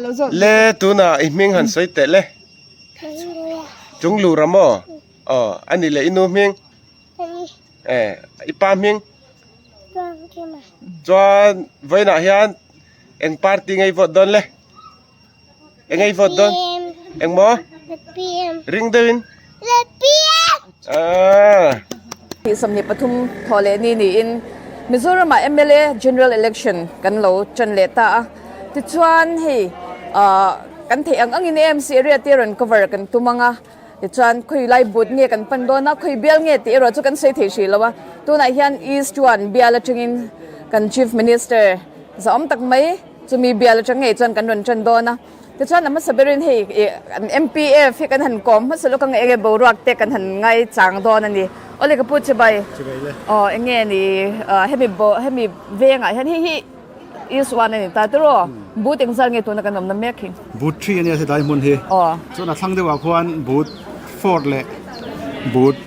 Le tunah i hming han sawi teh le. Chunglura maw? Aw a ni leh i nu hming? Eh i pa hming? Chuan vawiinah hian eng party nge i vote dawn le? Eng nge i vote dawn? Eng maw? Ring deuhin. Ah. 23 thaw leh ni niin Mizoramah mla General Election kan lo tan leh ta a. Tichuan hei ah kan theih ang angin AMC area te rawn cover kan tum ang a. Tichuan khawi lai but nge kan pan dawn a, khawi bial nge tih erawh chu kan sawi thei hrih lo a. Tunah hian East One bial atangin kan Chief Minister zahawm tak mai chumi bial atang ngei chuan kan rawn tan dawn a. Tichuan a hmasa berin hei ih an MPF hi kan han kawm hmasa lawk ang enge boruak te kan han ngaichang dawn a ni. Awle ka pu Chibai. Chibai le. Aw enge ni hemi hemi vengah hian hei hi East one a ni ta tiraw? Booth engzal nge tuna kan awmna mek hi? Booth 3 a nia helai hmun hi. Aw. Chuan a thlang deuhah khuan booth 4 leh booth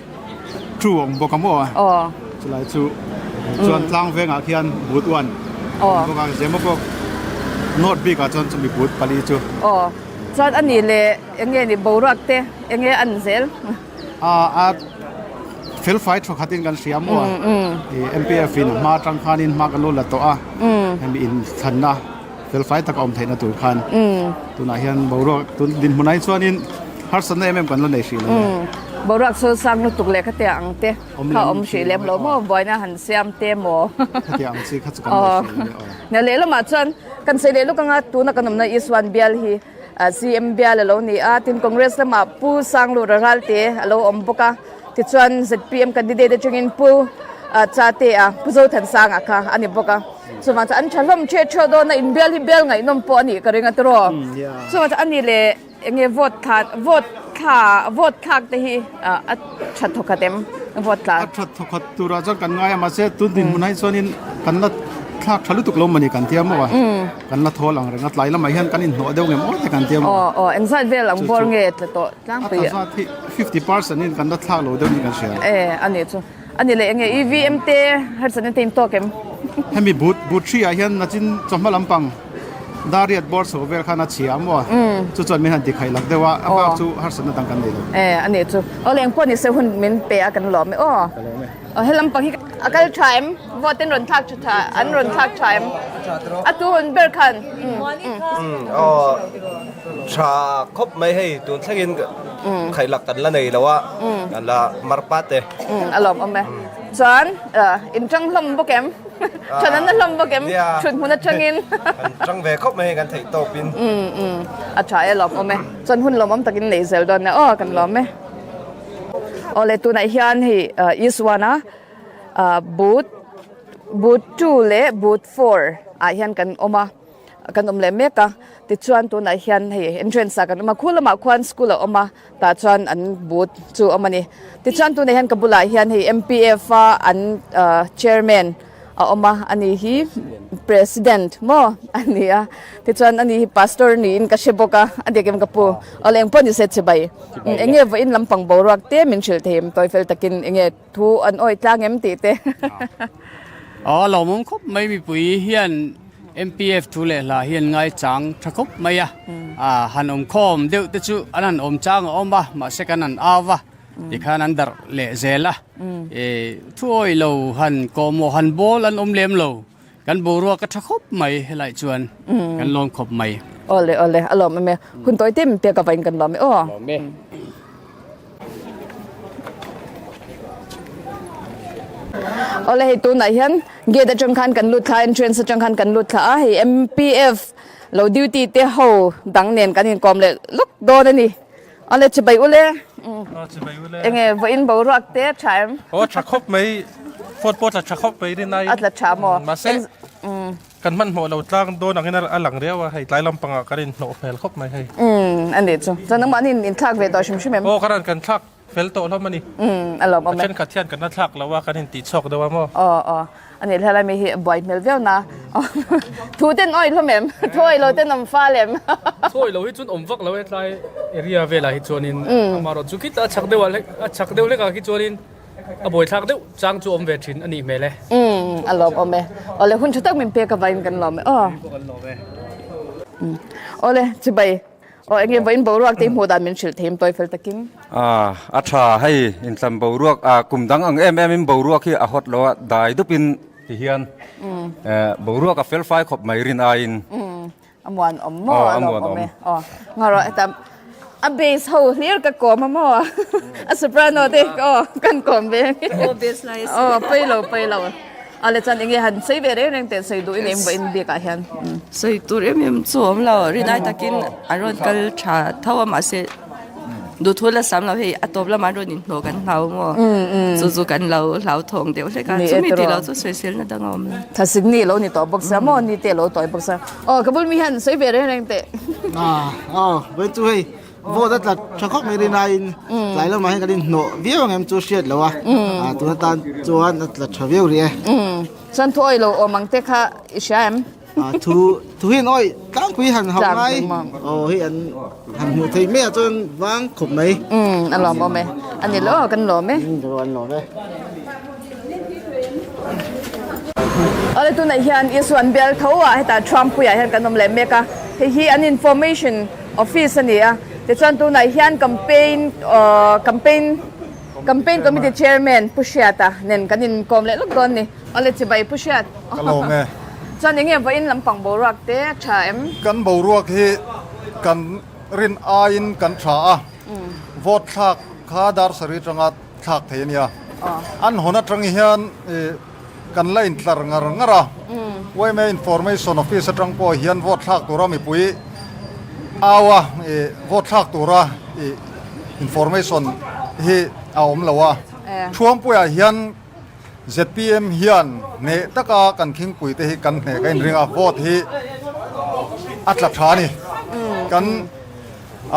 2 a awm bawk a maw? Aw. Chulai chu chuan tlang vengah khian booth 1 a awm bawk a, Zemabawk North bikah chuan chumi booth pali chu. Aw. Chuan a nih leh eng nge ni boruak te eng nge an zel? A a fel fai thaw khatin kan hria maw a ih MPF in a hma atang khanin hma kan lo la tawh a hemi inthlanna fel fai tak a awm theihna tur khan tunah hian boruak tun dinhmun ah hi chuanin harsatna em em kan la nei hrih lo e. Boruak chu sang lutuk leh khatia ang te kha awm hrih lem lo maw buaina han siam te maw khatia ang chi kha chu kan nei hrih lo e aw. Nia lehlamah chuan kan sawi leh luk anga tuna kan awmna Isuan bial hi CM bial a lo ni a, tin Congress lamah Pu Sanglura Ralte a lo awm bawk a, tichuan zpm candidate atangin Pu Chatea, Pu Zothansanga kha a ni bawk a. Chuvang chuan an tha hlawm ṭheh ṭheuh dawn a, inbial hi bial ngaihnawm pawh a nih ka ring a tiraw. Chuvang chuan a ni leh eng nge vote thla vote thla vote thlak te hi a tha thawkhat em vote tla? A tha thawkhat turah chuan kan ngai a, mahse tun dinhmunah hi chuanin kan la thlak tha lutuk lo mawni kan tia maw a. Kan la thawl ang reng a, tlai lamah hian kan inhnawh deuh ngem aw te kan tia maw? Aw aw, engzat vel ang bawr nge tla tawh tlangpui? A tla zat hi 50% in kan la thlak lo deuh niin kan hria. E, a nih chu. A ni leh enge EVM te harsatna te in tawk em? Hemi boot boot hri ah hian nachin chawhma lampang dariat bawr chho vel khan a chhia a maw? Chu chuan min han ti khaih lak deuh a, a bak chu harsatna dang kan nei lo. E, a nih chu. Aw leng pawh ni se hun min pe a kan lawm e aw. Ka lawm e. Aw helam pang hi a kal tha em? Vote an rawn thlak tha tha an rawn thlak tha em? A tu hun ber khan. Aw tha khawp mai hei tun thlengin khaih lak kan la nei lo a kan la mar pat e. A lawm awm e. Chuan in tang hlawm bawk em? Than an la hlawm bawk em? Thut hmun atangin. Kan tang ve khawp mai hei kan theih tawpin. A tha e lawm awm e. Chuan hun lawmawm takin nei zel dawn e aw kan lawm e. Awle tunah hian hei East one a booth booth 2 leh booth 4 ah hian kan awm a kan awm leh mek a tichuan tunah hian hei entrance ah kan awm a khu lamah khuan school a awm a tah chuan an booth chu a awm a ni tichuan tunah hian ka bulah hian hei M_P_F a an chairman a awm a ani hi president maw a ni a tichuan ani hi pastor niin ka hre bawk a a dik em ka pu awle engpawh ni se chibai eng nge vawiin lampang boruak te min hrilh thei em tawi fel takin eng nge thu an awih tlang em tih te. Aw lawmawm khawp mai mipui hian MPF thu leh hla hian ngaichang tha khawp mai a han awm khawm deuh te chu an han awm chang a awm a mahse kan han au va. Tikhan an darh leh zel a, thuawi lo han kawhmawh han bawl an awm lem lo, kan boruak a tha khawp mai helai chuan kan lawm khawp mai. Awle awle a lawm em e, hun tawi te min pek avangin kan lawm e aw. Lawm e. Awle hei tunah hian gate atang khan kan lut thla a, entrance atang khan kan lut thla a, hei MPF lo duty te ho dang nen kan inkawm leh lawk dawn a ni. Awle chibai ule. Chibai ule. Enge vawiin boruak te tha em? Aw tha khawp mai. Phone pawh tla tha khawp mai rin ai. A tla tha maw? Mahse kan hmanhmawh lo tlang dawn angin a lang riau a hei tlai lampangah kan inhnawh hmel khawp mai hei. A nih chu. Chuan nangmahni in thlak ve tawh hrim hrim em? Aw ka ran kan thlak Fel tawh hlawm a ni. Umm a lawm awm e. A thenkhat hian kan la thlak lo a, kan intih chhuak deuh a maw? Aw aw. A nih hlelai mi hi a buai hmel viau na. Thu ten awih hlawm em? Thu awih lo ten awm fal em? Thu awih lo hi chuan awm vak lo e tlai area velah hi chuanin amaherawh chu khita a chhak deuh ah a chhak deuh hlekah khi chuanin a buaithlak deuh chang chu awm ve thin a nih hmel e. Umm a lawm awm e. Awle hun tha tak min pek avangin kan lawm e aw. Kan lawm e. Awle chibai aw enge vawiin boruak te hi hmuh dan min hrilh thei em tawi fel takin. A a tha hei inthlan boruak a kum dang ang em em in boruak hi a hot lo a dai dup in ti hian boruak a fel fai khawp mai rin aiin. A muan awm maw a lawm awm e aw ngarawh heta a bass ho hlir ka kawm a maw a soprano te aw kan kawm ve aw bass lai a aw pawi lo pawi lo a le chuan enge han sawi ve reng reng teh sawi duh in eng vawiin bik ah hian sawi tur em em chu awm lo rinai takin a rawn kal tha tho a mahse Duhthu la sam lo hei a tawp lamah rawn inhnawh kan hlau maw? Chu chu kan lo hlauthawng deuh hlek a, chumi tih loh chu sawiselna dang a awm lo. Thasik ni lo ni tawh bawk sia maw ni te lo tawi bawk sia. Aw ka bul mi hian sawi ve reng reng teh. Aw vawiin chu hei vote a tla tha khawp mai rinaiin tlai lamah hian kan inhnawh viau ang em chu hriat lo a, tuna tan chuan a tla tha viau rih e. Chuan thu awih lo awm ang te kha i hria em? Thu thu hian awi tlangpui han hauh ngai aw hei an han hmuh theih mai ah chuan vang khawp mai. Umm a lawm awm e a ni lo kan lawm e. Umm an lawm e. Awle tunah hian Isuan bial tho ah hetah Truampuiah hian kan awm leh mek a hei hi an information office a ni a tichuan tunah hian campaign aw campaign campaign committee chairman Pu Hriata nen kan inkawm leh lawk dawn a ni. Awle chibai Pu Hriat. Ka lawm e. Chuan enge vawiin lampang boruak te a tha em? Kan boruak hi kan rin aiin kan tha a, vote thlak kha dar sarih atanga thlak thei a nia. An hawn atang hian kan la intlar ngar ngar a, yma Information Office atang pawh hian vote thlak tura mipui au a, vote thlak tura information hi a awm lo a. Thuampuiah hian Zpm hian hneh taka kan khingpui te hi kan hneh ka inring a, vote hi a tla tha a ni. Kan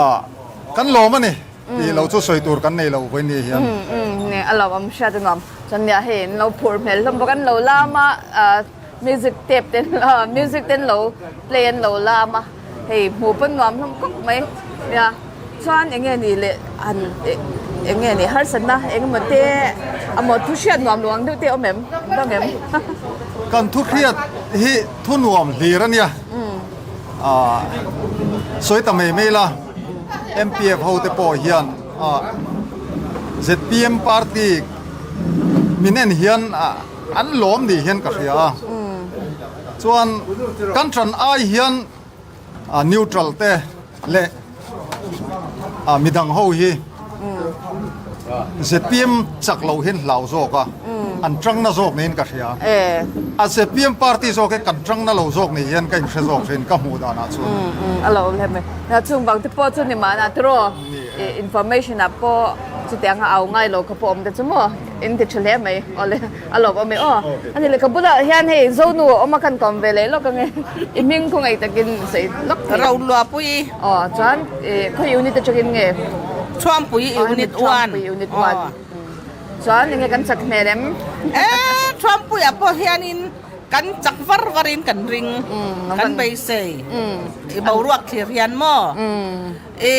ah kan lawm a ni tih lo chu sawi tur kan nei lo vawiin ni hian. Nge a lawmawm hriat a nuam. Chuan nia hei an lo phur hmel hlawm bawk an lo lam a, music tape te music te an lo play an lo lam a. Hei hmuh pawn nuam hlawm khawp mai nia chuan eng nge ni leh han eng nge ni harsatna eng emaw te amaw thu hriat nuam lo ang deuh te a awm em dang em. Kan thu hriat hi thu nuam hlir a nia ah sawi ta mai mai la MPF ho te pawh hian ah zpm party min en hian an lawm ni hian ka hria a. Chuan kan ṭan ai hian neutral te leh midang ho hi zpm chak loh hian hlau zawk a, an ṭangna zawk niin ka hria. A zpm party zawk hi kan ṭangna lo zawk ni hian ka inhre zawk thin ka hmuh danah chuan. A lo awm hle mai. Chung vang te pawh chu ni mahna tiraw information ah pawh chutianga au ngai lo kha pawh awm te chu maw in ti ṭha hle mai. Awle. A lawm awm e aw. A ni le ka bulah hian hei Zonu a awm a kan kawm ve leh lawk ange. I hming khaw ngaih takin sawi lawk thei. Roluapui. Aw chuan i khawi unit atangin nge? Thuampui unit one. Thuampui unit one. Chuan enge kan chak hmel em? E Thuampuiah pawh hianin kan chak var varin kan ring. Kan beisei. I boruak thlir hian maw? I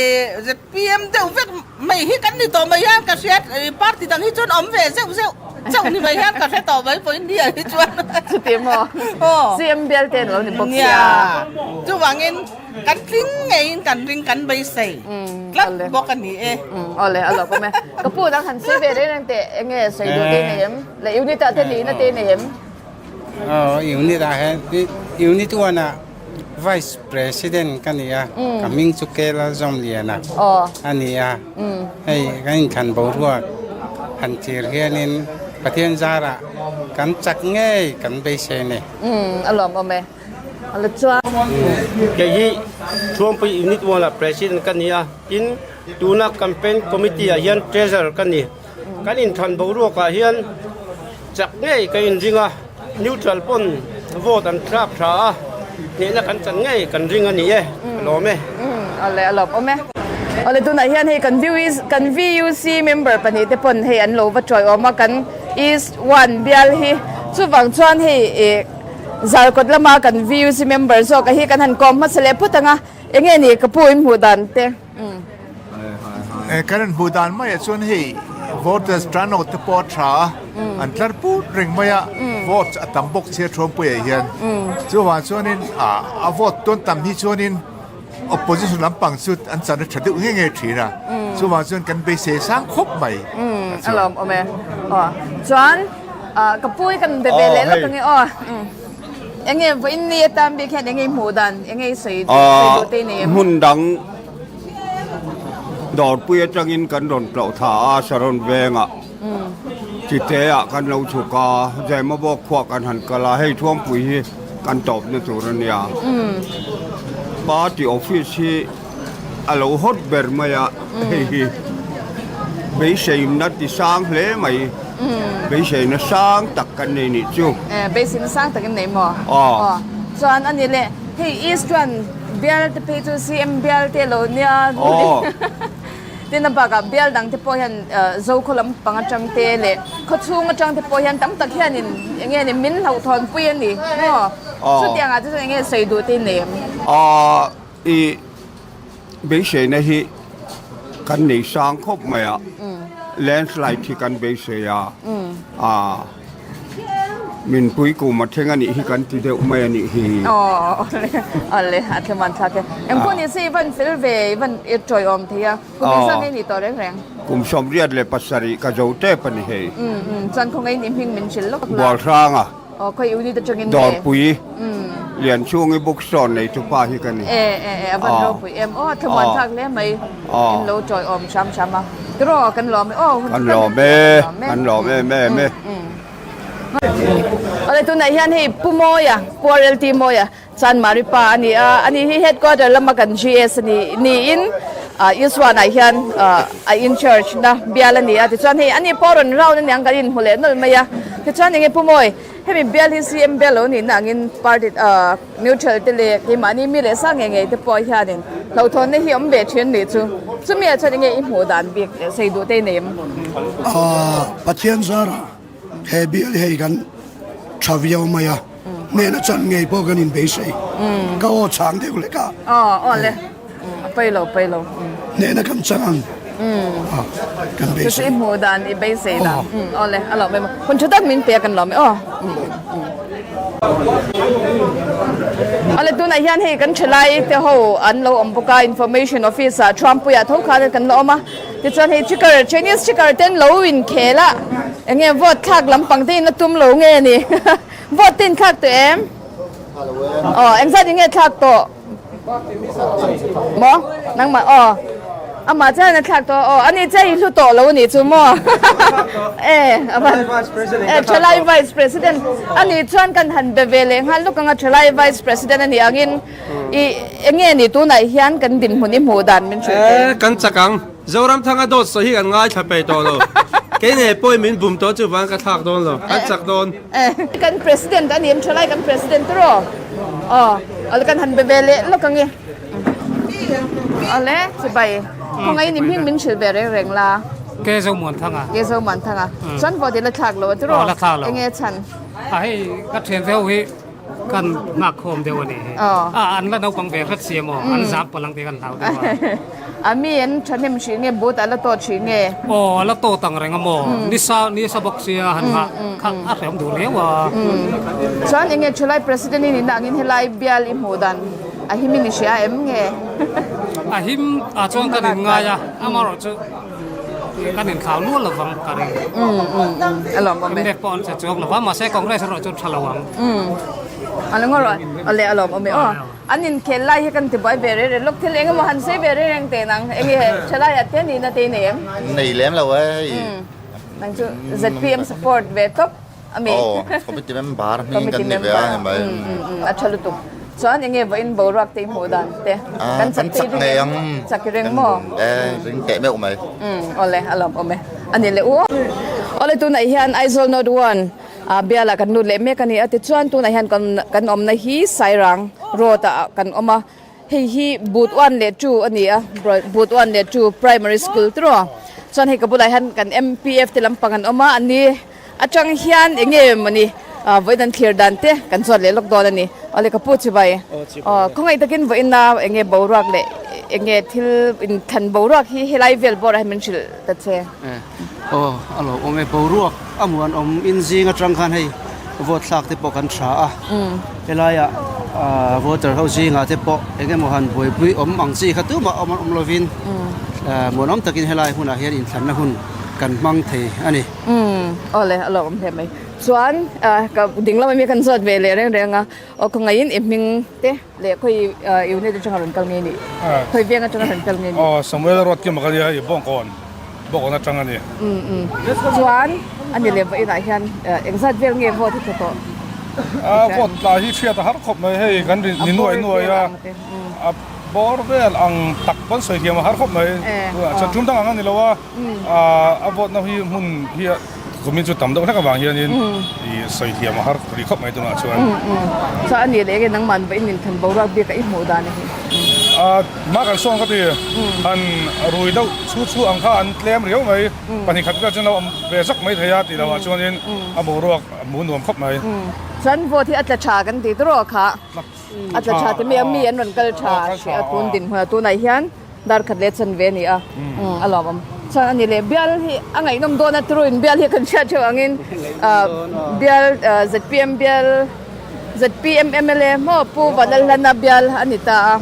ZPM deuh vek mai hi kan ni tawh mai hian ka hria party dang hi chuan awm ve zeuh zeuh chauh ni mai hian ka hre tawh mai pawhin ni ah hi chuan chuti maw CM bial te an lo ni bawk sia chuvangin kan tling ngeiin kan ring kan beisei tlat bawk a ni e awle a lo pawm e ka pu dang han sawi ve reng reng teh enge sawi duh te nei em leh unit ah te nihna te nei em aw unit ah hian unit one ah Vice President ka ni a, ka hming chu K Lalzawmliana a ni a. Hei kan inthlan boruak han thlir hianin Pathian zarah kan chak ngei kan beisei a ni. A lawmawm e. A la chuan. Kei hi Thuampui Unit One ah President ka ni a, tin tuna Campaign Committee ah hian Treasurer ka ni. Kan inthlan boruak ah hian chak ngei ka inring a, neutral pawn vote an thlak tha a, hnehna kan chan ngei kan ring a ni e, ka lawm e. Awle a lawm awm e. Awle tunah hian hei kan kan VUC member pahnihte pawn hei an lo va tawi awm a, kan East One bial hi chuvang chuan hei ih Zarkawt lama kan VUC member zawk a hi kan han kawm hmasa leh phawt ang a, enge ni ka pu in hmuh dan te. Kan in hmuh dan maiah chuan hei. Voters turnout te pawh a tha a, an tlar put reng mai a, votes a tam bawk chhia Thuampuiah hian. Chuvang chuanin a vote tawn tam hi chuanin opposition lampang chu an chan a tha deuh nge nge thin a, chuvang chuan kan beisei sang khawp mai. A lawm awm e. Aw chuan ka pu hi kan be ve leh lawk ang e aw. Enge vawiin ni atan bik hian enge i hmuh dan, enge i sawi duh te i nei em? Hmun dang Dawrpui atangin kan rawn tlawh thla a, Saron vengah Chiteah kan lo chhuk a, Zaimawbawk khuah kan han kal a, hei Thuampui hi kan tawpna tur a nia. Party office hi a lo hawt ber mai a, hei hi beiseina ti sang hle mai, beiseina sang tak kan nei nih chu. Beiseina sang tak in nei maw? Aw. Chuan a ni leh, hei East chuan Bial te phei chu CM bial te lo nia tin a bakah bial dang te pawh hian Zokhaw lampang atang te leh khawchhung atang te pawh hian tam tak hianin eng nge ni min hlauhthawn pui a ni maw chutiang ah te chuan eng nge sawi duh te i nei em? Aw i beiseina hi kan nei sang khawp mai a landslide hi kan beisei a a. Min pui kum a thleng a nih hi kan ti deuh mai a nih hi. Aw awle a thlem an thlak e. Eng pawh ni se i van fel ve i van i tawiawm thei a. Kum engzah nge ni tawh reng reng? Kum 77 ka zo tep a ni hei. Um um chuan khawngaih ni hming min hrilh lawk la. Bualhranga. Aw khawi unit atangin nge? Dawrpui Lianchhungi bookstore neitu pa hi ka ni. E e e a van ropui em aw thlem an thlak hle mai. In lo tawiawm hram hram a. Tiraw kan lawm e aw hun Kan lawm e kan lawm em em e. Awle tunah hian hei Pu Mawia, Pu RLT Mawia, Chanmari pa a ni a, ani hi headquarter lama kan GS a ni niin Isuanah hian a in charge na bial a ni a, tichuan hei ani pawh rawn round a niang kan inhmu leh nawlh mai a, tichuan enge Pu Mawi, hemi bial hi CM bial lo nihna angin party neutral te leh keimahni mi leh sa ngei ngei te pawh hianin hlauhthawnna hi awm ve thin nih chu, chumi ah chuan enge i hmuh dan bik leh sei duh te i nei em? Pathian zarah he bial hei kan tha viau mai a, hnehna chan ngei pawh kan inbeisei. Ka aw chhang deuh lek a. Aw aw le, a pawi lo pawi lo. Hnehna kan chang ang kan beisei. Chu chu i hmuh dan i beisei dan. Aw le, a lawm em. Hun tha tak min pe a kan lawm e aw. Aw le tunah hian hei kan thalai te ho an lo awm bawk a information office ah Truampuia tho khan kan la awm a. Tichuan hei chicker Chinese chicker ten lo inkhel a eng nge vote thlak lampang te in a tum lo nge ni vote te in thlak tawh em? Aw engzat in nge thlak tawh? Maw nangmah aw amah chian a thlak tawh aw ani che i hlu tawh lo anih chu maw e avan e thalai vice president ani chuan kan han be ve leh nghal luk anga thalai vice president ani angin I enge ni tunah hian kan dinhmun i hmuh dan min hrilh teh. E, kan chak ang. Zoramthanga dawt sawi hi kan ngaithla peih tawh lo. Kei nei pawhin min bum tawh chuvang ka thlak dawn lo. Kan chak dawn. Kan president a ni em thalai kan president tawh aw. Aw kan han be ve leh lawk ang e. Awle chibai khawngaih ni hming min hrilh ve reng reng la. Ke Zomuanthanga. Ke Zomuanthanga. Chuan vote i la thlak lo a tiraw? Aw la thlak lo. Enge chhan? A hei ka thian te ho hi Kan nghak khawm deuh a ni hi. A an la naupang ve hret si emaw an zam palh ang tih kan hlau deuh a. A mi an thahnem hrih nge but a la tawt hrih nge? Aw a la tawt ang reng a maw? Nisa nisa bawk sia han nghah kha a hrehawm duh riau a. Chuan enge Thalai President i nihna angin helai bial i hmuh dan a him in i hria em nge? A him ah chuan kan inngai a, amaherawh chu Kan inthlau lual lo vang ka ring. A lawm awm e. Mnek pawh an che chuang lo va, mahse Congress erawh chu tha lo ang. A lo ngawr a le a lawm awm e. Aw an inkhel lai hi kan ti buai ve reng reng lawk thil eng emaw han sawi ve reng reng teh nang eng nge thalai ah te nihna te i nei em? Nei lem lo e hei. Nang chu ZPM support ve tawp. Ami. Aw, committee member hming kan ni ve a ni mai. A tha lutuk. Chuan enge vawiin boruak te i hmuh dan te. Kan chak thei reng ang. Chak i reng maw? E, ring teh meuh mai. Awle, a lawm awm e. A ni leh u. Awle tunah hian Aizawl North One bialah kan lut leh mek a ni a. Tichuan tunah hian kan awmna hi Sairang Road ah kan awm a. Hei hi Boot 1 leh 2 a ni a, Boot 1 leh 2 Primary School tiraw. Chuan hei ka bulah hian kan MPF te lampang an awm a, an ni atang hian eng nge mawni vawiin an thlir dan te kan chuan leh lawk dawn a ni. Awle ka pu chibai, khawngaih takin vawiina eng nge boruak leh. enge thil inthlan boruak hi helai vel bawrah hian min hrilh ta che. Aw a lo awm e boruak a muan awm in zing atang khan hei vote thlak te pawh kan tha a helaiah voter ho zingah te pawh eng emaw han buaipui awm ang chi kha tumah awm an awm lovin muanawm takin helai hunah hian inthlanna hun kan hmang thei a ni. Aw le a lo awm hle mai chuan ka ding lamah mi kan zawt ve leh reng reng a aw khawngaihin i hming te leh khawi unit atanga rawn kal nge ni khawi veng atanga rawn kal nge ni. Aw Samuel Ruat Kim a kal i hei Bawngkawn Bawngkawn atang a ni. Um um chuan a ni leh vawiinah hian engzat vel nge vote hi tla tawh? A vote tla hi hriat a har khawp mai hei kan ri ni nuai nuai a a bawr vel ang tak pawn sawi thiam a har khawp mai chuan tum dang ang a ni lo a. A vote na hi hmun hi kumin chu tam deuh hlek avang hianin i sawi thiam a har rih khawp mai tunah chuan. Chuan a ni leh enge nangman va in inthan boruak bik a i hmuh dan a hi? Mah kan sawn ka ti, han rui deuh chu chu ang kha an tlem riau mai, pahnih khat vel chuan lo awm ve zak mai thei a tih loh ah chuanin a boruak a hmuh nuam khawp mai. Chuan vote hi a tla tha kan ti tawh kha, a tla tha ti mai a mi an rawn kal tha hrih a tun dinhmunah tunah hian. Dar khat leh chan ve a ni a, a lawmawm. Chuan a ni leh bial hi a ngaihnawm dawn a turuin bial hi kan hriat theuh angin bial zpm bial zpm mla maw Pu Vanlalhlana bial a ni ta a,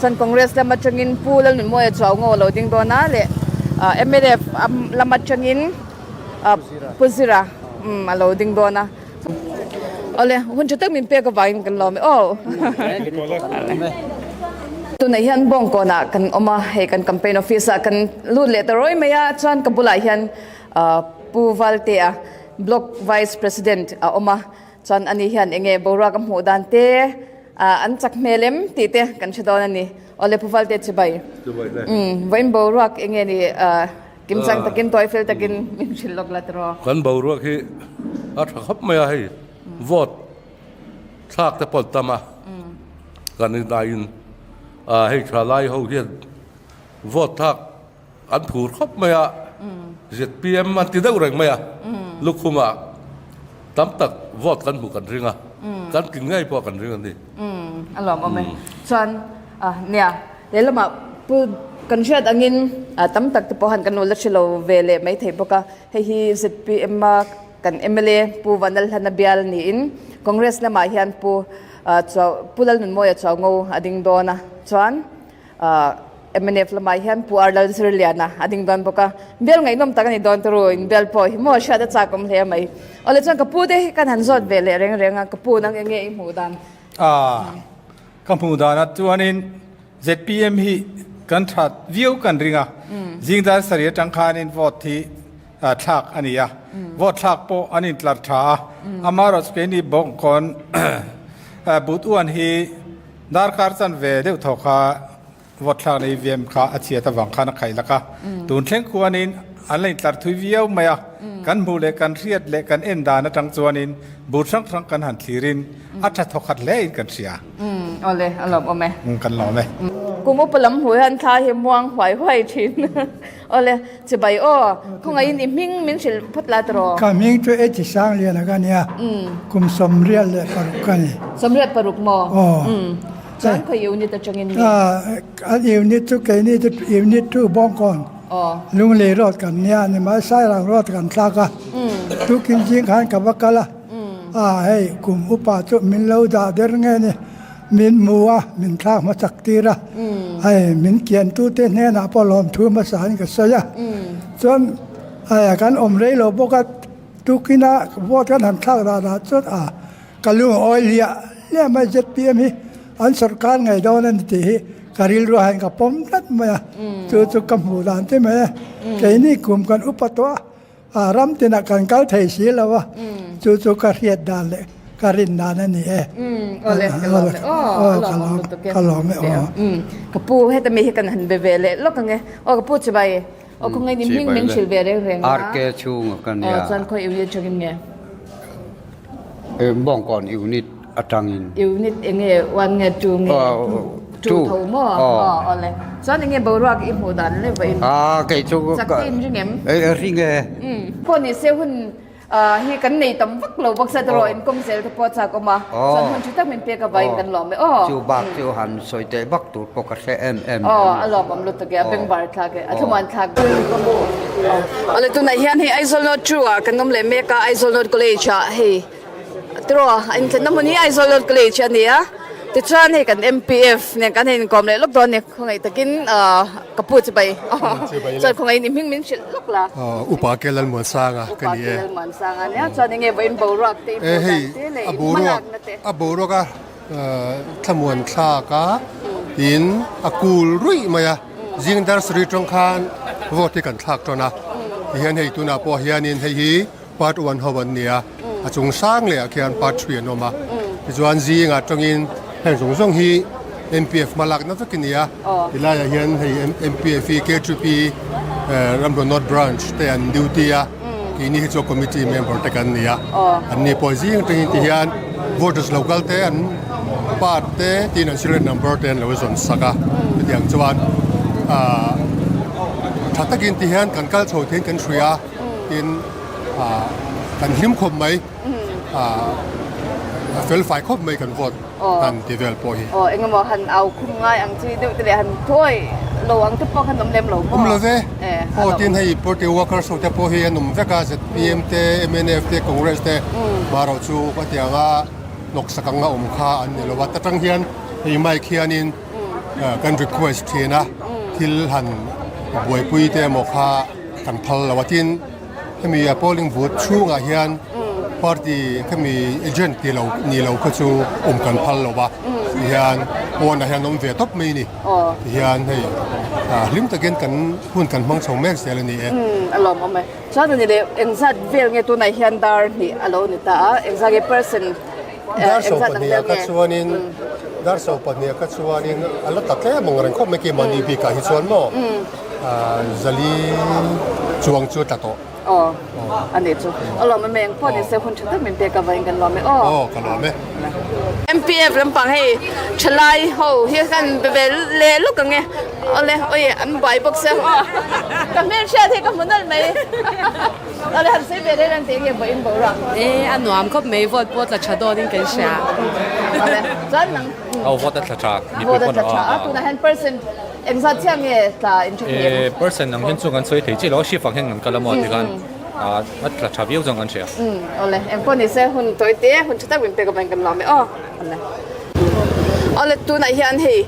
chuan Congress lam atangin Pu Lalnunmawia Chuaungo a lo ding dawn a leh mnf lam atangin Pu Zira a lo ding dawn a. Awle, hun tha tak min pek avangin kan lawm e aw. Tunah hian Bawngkawnah kan awm a, hei kan campaign office ah kan lut leh ta rawi mai a, chuan ka bulah hian Pu Valtea Block Vice President a awm a, chuan ani hian enge boruak a hmuh dan te an chak hmel em tih te kan hre dawn a ni. Awle Pu Valtea chibai. Vawiin boruak enge ni Kimchang takin tawi fel takin min hrilh lawk la tiraw. Kan boruak hi a tha khawp mai a hei vote thlak te pawh an tam a kan inaiin hei tha lai ho hian vote thlak an phur khawp mai a zpm an ti deuh reng mai a lukhumah tam tak vote kan hmuh kan ring a kan tling ngei pawh kan ring a ni. A lawmawm e. Chuan nia. Lehlamah pu kan hriat angin tam tak te pawh han kan lo la hre lo ve leh mai thei bawk a, hei hi zpm a kan mla Pu Vanlalhlana bial niin Congress lamah hian Pu Pu Lalnunmawia Chuaungo a ding dawn a, chuan mnf lamah hian Pu R Lalzirliana a ding dawn bawk a, bial ngaihnawm tak a ni dawn turu in bial pawh hi maw hriat a chak awm hle mai. Awle chuan ka pu te hi kan han zawt ve leh reng reng a, ka pu nang enge i hmuh dan? Ka hmuh danah chuanin zpm hi kan that viau kan ring a, zing dar sarih atang khanin vote hi thlak a ni a, vote thlak pawh an intlar tha a, amaherawh chu keini Bawngkawn but uan hi darkar chanve deuh thaw kha Vote thlak leh EVM kha a chhiat avang khan a khaih lak a, tun thleng khuanin an la intlar thui viau mai a, kan hmuh leh kan hriat leh kan en dan atang chuanin bur hrang hrang kan han thlirin a tha thawkhat hle in kan hria. Awle, a lawmawm e. Kan lawm e. Kum upa lam hmuh hian thla hi muang huai huai thin. Awle, chibai aw, khawngaihin i hming min hrilh phawt la tiraw? Ka hming chu Echi Sangliana ka nia, kum 96 ka ni. 96 maw? Aw. Chuan khawi unit atangin nge? An unit chu keini chu unit 2 Bawngkawn Lunglei road kan nia ni mai Sairang road kan thlak a tukin zing khan ka va kal a a hei kum upa chu min lo dah der nge ni min hmu a min thlak hmasak tir a hei min kian tu te hnenah pawh lawmthu hmasa in ka sawi a chuan hei kan awm rei lo bawk a tukina vote kan han thlak dan ah chuan a Ka lung a awi hliah hliah mai zpm hi an sorkar ngei dawn a ni tih hi ka rilru ah hian ka pawm tlat mai a, chu chu ka hmuh dan te mai a, keini kum kan upa tawh a, a ram tinah kan kal thei si lo a, chu chu ka hriat dan leh ka rin dan a ni e. Awle, ka lawm e aw, a lawm awm lutuk e. Ka lawm e aw. Ka pu heta mi hi kan han be ve leh lawk ang e, aw ka pu chibai. Aw khawngaih ni hming min hrilh ve reng reng a. RK chhunga ka nia. Aw chuan khawi unit atangin nge? Bawngkawn unit atangin. Unit enge one nge two nge? Two tho maw? Aw awle. Chuan enge boruak i hmuh dan le vawiin? Aa kei chu Chak te in ring em? Ring e. Pawh ni se hun. Hi kan nei tam vak lo bawk sa tawh in kawm zel te pawh chak awm a chuan hun tha tak min pek avangin kan lawm e aw. Chu bak chu han sawi teh vak tur pawh ka hre em em Aw a lawm awm lutuk e a bengvar thlak e a thlamuan thlak Awle tunah hian hei Aizawl North True ah kan awm leh mek a Aizawl North College ah hei tiraw a inthlenna hmun hi Aizawl North College a ni a tichuan hei kan MPF nen kan hei inkawm leh lawk dawn a ni khawngaih takin ka pu chu bai chuan khawngaih in i hming min hrilh lawk la. Upa ke Lalmuansanga ka ni e. Upa ke Lalmuansanga nia chuan enge vawiin boruak te i hmuh dan te leh i hmalakna te. A boruak a thlamuan thlak a tin a kul ruih mai a zing dar sarih tawng khan vote hi kan thlak tawn a tihian hei tunah pawh hianin hei hi Part one ho an ni a, a chung sang leh ah khian part three an awm a. Tichuan zingah tawngin heng zawng zawng hi MPF hma lakna vek a ni a. Tilaiah hian hei MPF hi K3P Ramhlun North Branch te an duty a, keini hi chu committee member te kan ni a. An ni pawh zing atangin ti hian voters lo kal te an part te tin an serial number te an lo zawn sak a. Chutiang chuan tha takin ti hian kan kal chho theiin kan hria a. Tin kan hlim khawp mai, a fel fai khawp mai kan vote han ti vel pawh hi. Aw engemaw han au khum ngai ang chi deuh te leh han thawi lo ang te pawh khan awm lem lo maw? Awm lo ve. Aw tin hei party workers ho te pawh hi an awm vek a, ZPM te, mnf te, Congress te marawh chu ka ti ang a hnawksak anga awm kha an ni lo a, ta tang hian hei mic hianin kan request thin a, thil han buaipui te emaw kha Kan phal lo a tin hemi a polling booth chhungah hian party khami agent ti lo ni lo kha chu awm kan phal lo a tihian pawnah hian awm ve tawp mai a ni tihian hei hlim takin kan hun kan hmang chho mek zel a ni e. A lawmawm e. Chuan a ni leh engzat vel nge tunah hian dar hnih a lo ni ta a engzat nge person Dar 12 ah kha chuanin dar 12 ah kha chuanin a la ta tlem ang reng khawp mai keimahni bikah hi chuan maw zali chuang chu a tla tawh. Aw a nih chu a lawm em eng pawh ni se hun tha tak min pek avangin kan lawm e aw. Aw ka lawm e. MPF lampang hei thalai ho hi kan be ve leh lawk ang e awle awi an buai bawk sia ka hmelhriat hi ka hmu nawlh mai. Awle han sawi ve reng reng teh nge vawiin boruak. E a nuam khawp mai vote pawh tla tha dawn in kan hria. Awle chuan nang. Aw vote a tla tha mipui Vote a pawn tla tha a tunah hian percent engzat chiah nge tla in tha thei em? Percent ang hian chu kan sawi thei chiah lo a shift ang hian kan kal a maw ti khan a tla tha viau zawng kan hria. Awle engpawh ni se hun tawi te hun tha tak min pek avangin kan lawm e aw. Awle awle tunah hian hei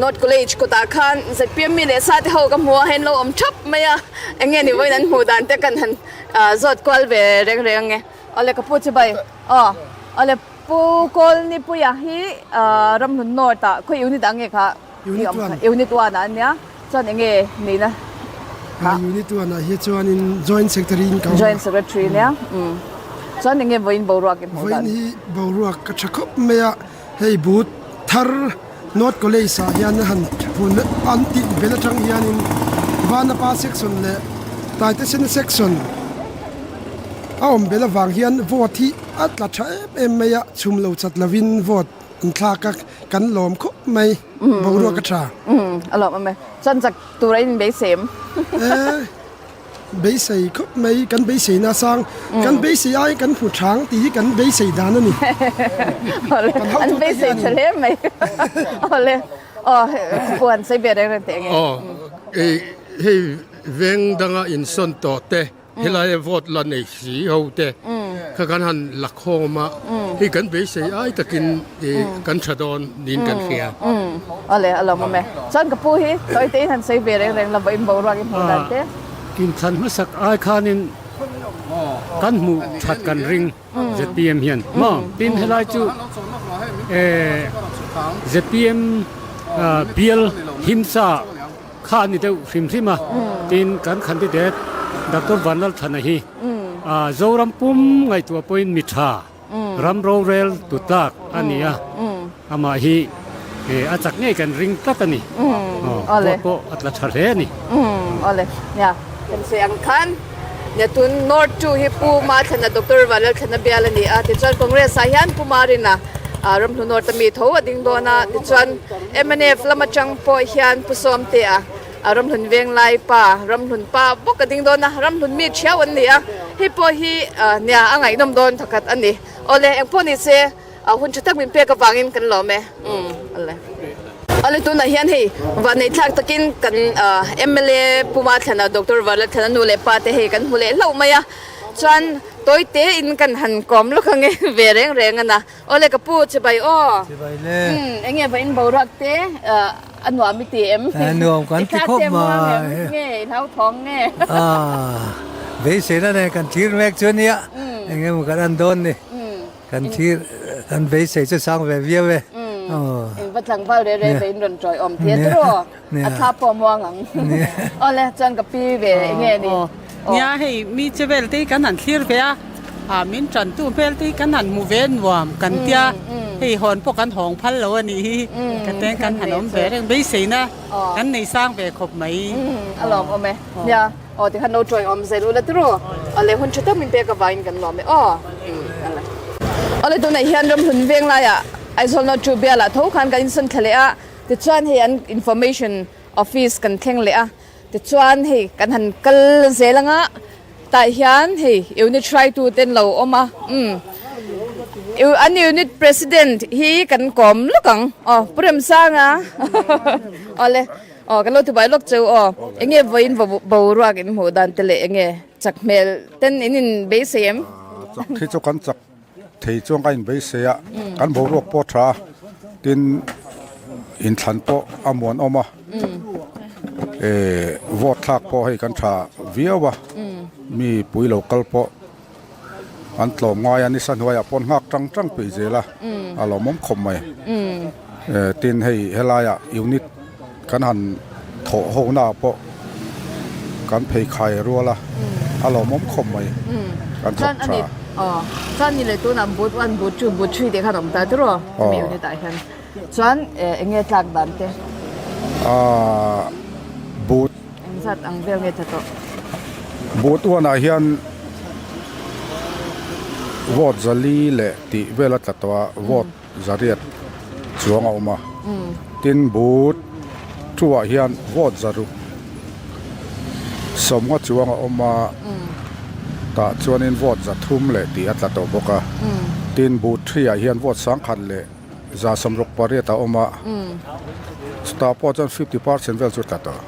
North College kawtah khan ZPM mi leh sa te ho ka hmu a hei an lo awm thap mai a. Eng nge ni vawiin an hmuh dan te kan han zawt kual ve reng reng ang e. Awle ka pu chibai aw. Awle pu Kawlnipuia hi Ramhlun North ah khawi unit ah nge kha? Unit one. Unit one ah a nia. Chuan eng nge nihna kha? Unit one ah hi chuanin Joint Secretary in ka awm a. Joint Secretary nia. Chuan eng nge vawiin boruak i hmuh dan? Vawiin hi boruak ka tha khawp mai a. Hei but thar North College ah hian han hun an tih bel atang hianin Vanapa section leh Taitesena section a awm bel avang hian vote hi a tla tha em em mai a, chhum lo chat lovin vote an thlak a, kan lawm khawp mai, boruak a tha. Umm a lawm awm e, chuan chak tur a inbeisei em? Beisei khawp mai, kan beisei na sang, kan beisei aiin kan hmu thang tih hi kan beisei dan a ni. Awle, an beisei tha hle mai. Awle, aw puan sei ve reng reng teh nge. Aw, hei veng danga insawn tawh te, helaia vote la nei si ho te kha kan han la khawm a, hei kan beisei ai takin kan tha dawn niin kan hria. Awle, a lawmawm e. Chuan ka pu hi tawi tein han sawi ve reng reng la vawiin boruak i hmuh dan te. Inthlan hmasak ai khanin kan hmuh that kan ring zpm hian maw? Tin helai chu zpm bial himsa kha a ni deuh hrim hrim a, tin kan candidate Doctor Vanlalthana hi Zoram pum ngaihtuah pawhin mi tha Ram rorel tu tlak a ni a, amah hi a chak ngei kan ring tlat a ni. Vote pawh a tla tha hle a ni. Awle, nia, kan sawi ang khan nia tun North 2 hi Pu Mathlana Doctor Vanlalthlana bial a ni a, tichuan Congress ah hian Pu Marina Ramhnu North ami tho a ding dawn a, tichuan mnf lam atang pawh hian Pu Sawmtea Ramhlun Venglai pa, Ramhlun pa bawk a ding dawn a, Ramhlun mi thiau an ni a. Hei pawh hi nia a ngaihnawm dawn thawkhat a ni. Awle engpawh ni se hun tha tak min pek avangin kan lawm e. Umm awle. Awle tunah hian hei vanneih thlak takin kan mla Puma Thlana Doctor Vanlalthlana nu leh pa te hei kan hmu leh hlauh mai a. Chuan tawi tein kan han kawm lawk ang e ve reng reng a na. Awle ka pu chibai aw. Chibai le. Umm enge va in boruak te a nuam i ti em? A nuam kan ti khawp mai. Nge i hlauthawng nge? Ah beiseina nen kan thlir mek chu ania enge maw kan en dawn ni. Kan thlir kan beisei chu sang ve viau e. In va tlangval re re ve in rawn tawi awm thei a tiraw? A thla pawh muang ang. Awle chuan ka pi ve enge ni? Nia hei mi che vel te hi kan han thlir ve a, ah min tantu hmel te hi kan han hmu ve nuam kan tia, hei hawn pawh kan hawng phal lo a nih hi, ka teng kan han awm ve reng beiseina kan nei sang ve khawp mai. A lawm awm e. Nia aw tikhan lo tawi awm zel ula tiraw? Awle hun tha tak min pek avangin kan lawm e aw. Awle tunah hian ramhlun veng laiah Aizawl North Chu bialah tho khan kan insawn thla leh a. Tichuan hei an information office kan thleng leh a, tichuan hei kan han kal zel anga tah hian hei unit hruaitu te an lo awm a, umm an unit president hi kan kawm lawk ang aw Pu Remsanga awle aw kan lo ti buai lawk cheu aw enge vawiin boruak in hmuh dan te leh enge chak hmel ten in in beisei em? Chak hi chu kan chak Thei chuan ka inbeisei a, kan boruak pawh a tha a, tin inthlan pawh a muanawm a, eh vote thlak pawh hei kan tha viau a, mi pui lo kal pawh an tlawm ngai a, nisa hnuaiah pawh an nghak tang tang peih zel a, a lawmawm khawp mai. Eh tin hei helaiah unit kan han thawh ho naah pawh kan pheikhai rual a, a lawmawm khawp mai kan thawk tha. Aw chuan ni leh tunah boot one boot two boot three tih khan a awm ta tiraw chumi unit ah hian chuan eng nge tlak dan te? Aaa boot Engzat ang vel nge tha tawh? Boot one ah hian vote zali leh tih vel a tla tawh a vote Zariat chuang a awm a, tin but thu ah hian vote zaruk sawmnga chuang a awm a, tah chuanin vote zathum leh tih a tla tawh bawk a, tin but thi ah hian vote sangkhat leh za sawmruk pariat a awm a, chutah pawh chuan 50 percent vel chu a tla tawh,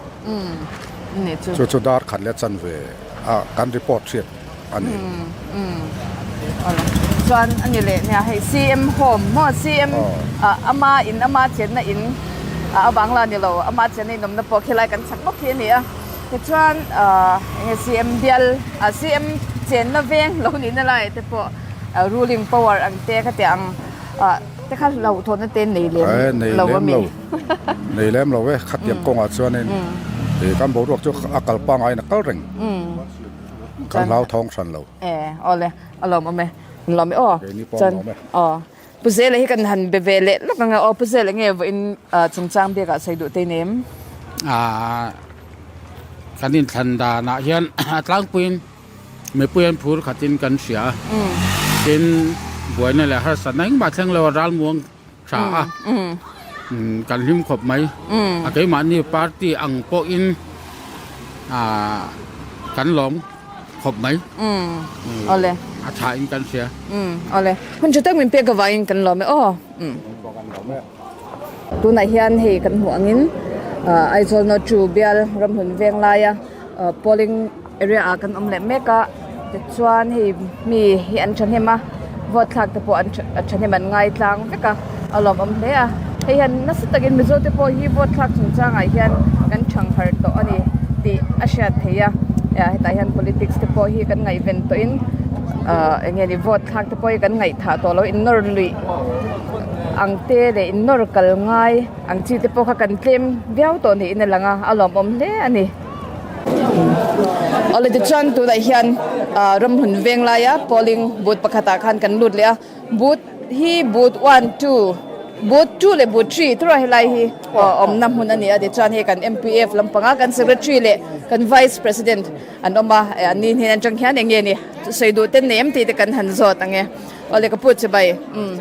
chu chu dar khat leh chanve a kan report hriat. a ni. Chuan a ni leh nia hei CM home maw CM ama in ama chenna in a vang la ni lo ama chenna in awmna pawh khilai kan chak bawk hi a ni a tichuan enge CM bial CM chenna veng lo nihna lai te pawh ruling power ang te kha tiang te kha hlauhthawnna te nei lem lo a mi. Nei lem lo e khatiang kawngah chuanin kan boruak chu a kal pangaiin a kal reng. Kan hlau thawng hran lo. E, awle, a lawm awm e. An lawm e aw. Keini pawh an lawm e. Aw. Pu Zela hi kan han be ve leh lawk ang a. Aw Pu Zela nge vawiin chungchang biakah sawi duh te nem? Ah, kan inthlan danah hian a tlangpuiin mipui an phur khatin kan hria a. Tin, buaina leh harsatna engmah thleng lo a ralmuang tha a, kan hlim khawp mai. A keimahni party ang pawhin ah kan lawm khawp mai. A tha in kan hria. Awle. Hun tha tak min pek avangin kan lawm e aw. Tunah hian hei kan hmuh angin Aizawl North Chu bial ramhlun veng laia polling area ah kan awm leh mek a tichuan hei mi hi an thahnem a vote thlak te pawh an thahnem an ngai tlang vek a a lawmawm hle a hei hian nasa takin mizo te pawh hi vote thlak chungchang ah hian kan thang harh tawh a ni tih a hriat theih a hetah hian politics te pawh hi kan ngaihven tawh in ah eng nge ni vote thlak te pawh hi kan ngaihthah tawh lo in nawr luih ang te leh in nawr kal ngai ang chi te pawh kha kan tlem viau tawh niin a lang a a lawmawm hle a ni. Awle tichuan tunah hian ah ramhlun veng laia polling booth pakhatah khan kan lut leh a booth hi booth one two booth two leh booth three tura helai hi awmna hmun a ni a tichuan hei kan M_P_F lampanga kan secretary leh kan vice president an awm a eh an ni hnen atang hian eng nge ni sawi duh ten nei em tih te kan han zawt ang e awle ka pu chibai umm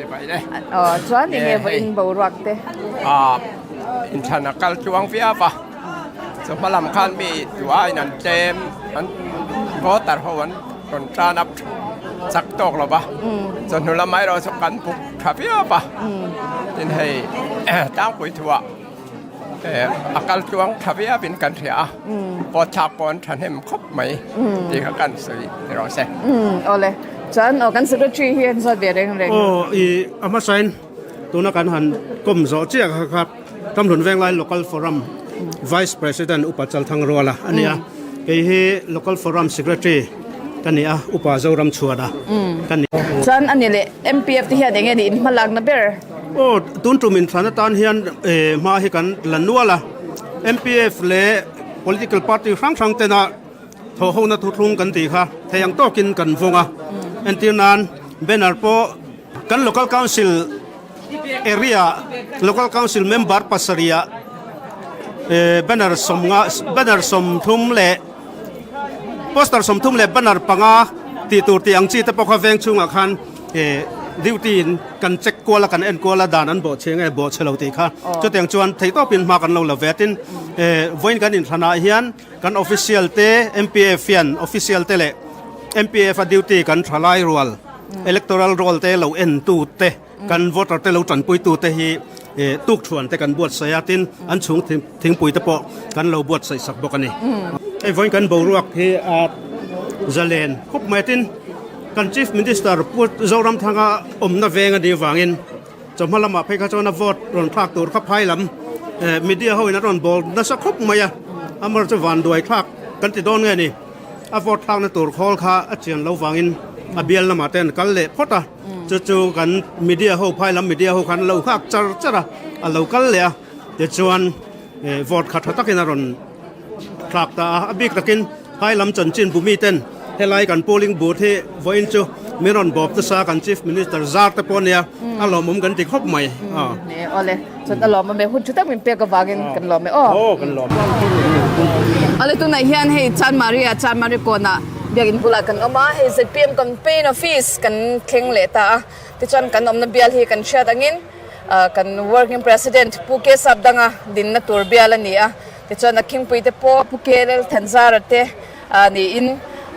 aw chuan eng nge vawiin boruak te. Ah inthlan a kal tluang viau a. Chawhma lam khan mi duh aiin an tlem, an voter ho an rawn tan up chak tawk lo va, chawhnu lamah erawh chu kan buk tha viau va, tin hei tlangpui thuah a kal tluang tha viauin kan hria a, pawt thlak pawh an thahnem khawp mai tih kha kan sawi ni rawh se. Awle, chuan aw kan secretary hi an zawt ve reng reng. Aw i a hmasain tuna kan han kawm zawh chiah kha kha Kamhlun Venglai Local Forum Vice President Upa Chalthang Ruala a ni a, kei hi Local Forum Secretary ka ni a, Upa Zoram Chhuana ka ni. Chuan a ni leh MPF te hian eng nge ni in hmalakna ber? Aw, tun tum inthlan atan hian hma hi kan la nual a, MPF leh Political Party hrang hrang tena thawhhona thuthlung kan tih kha thei ang tawkin kan vawng a, entir nan banner pawh kan Local Council Area Local Council member pasarihah banner sawmnga banner 30 leh poster 30 leh banner panga tih tur tih ang chi te pawh kha veng chhungah khan duty in kan check kual a kan en kual a dan an bawh chhe nge bawh chhe lo tih kha chutiang chuan theihtawpin hma kan lo la ve a tin vawiin kan inthlanah hian kan official te M_P_F hian official te leh M_P_F a duty kan thalai rual Electoral roll te lo en tu te, kan voter te lo tanpui tu te hi tuk thuan te kan buatsaih a, tin an chhung thingpui te pawh kan lo buatsaih sak bawk a ni. Hei vawiin kan boruak hi a zalen khawp mai a, tin kan Chief Minister Pu Zoramthanga awmna veng a nih avangin chawhma lamah phei kha chuan a vote rawn thlak tur kha phai lam media ho in a rawn bawl nasa khawp mai a, amaherawhchu vanduai thlak kan ti dawn nge ni. A vote thlakna tur khawl kha a chian lo vangin a bial lamah te an kal leh phawt a, chu chu kan media ho phai lam media ho khan an lo nghak char char a, a lo kal leh a, tichuan vote kha tha takin a rawn thlak ta a, a bik takin phai lam chanchin bu miten helai kan polling booth hi vawiin chu min rawn bawp nasa kan chief minister zar te pawh ania a lawmawm kan ti khawp mai. Awle. Chuan a lawm a me hun tha tak min pek avangin kan lawm e aw. Aw kan lawm. Ale tunah hian hei Chanmari ah Chanmari kawnah biakin bulah kan awm a, hei zpm campaign office kan thleng leh ta a, tichuan kan awmna bial hi kan hriat angin kan working president Pu K Sapdanga dinna tur bial a ni a, tichuan a khingpui te pawh Pu K Lalthanzara te niin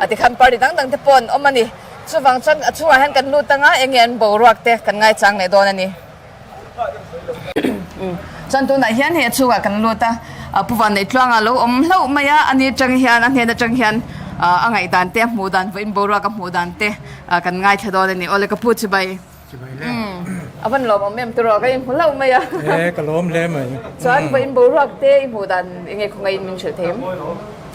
tikhan party dang dang te pawh an awm a ni. Chuvang chuan a chhungah hian kan lut anga eng nge an boruak te kan ngaichang leh dawn a ni. Chuan tunah hian hei a chhungah kan lut a, Pu Vanneih Tluanga lo awm hlauh mai a, ani atang hian a hnen atang hian a ngaihdan te a hmuh dan vawiin boruak a hmuh dan te kan ngaithla dawn a ni. Awle ka pu chibai. Chibai le. A van lawm awm em tiraw ka inhmu hlauh mai a. E ka lawm hle mai. Chuan vawiin boruak te i hmuh dan enge khawngaihin min hrilh thei em?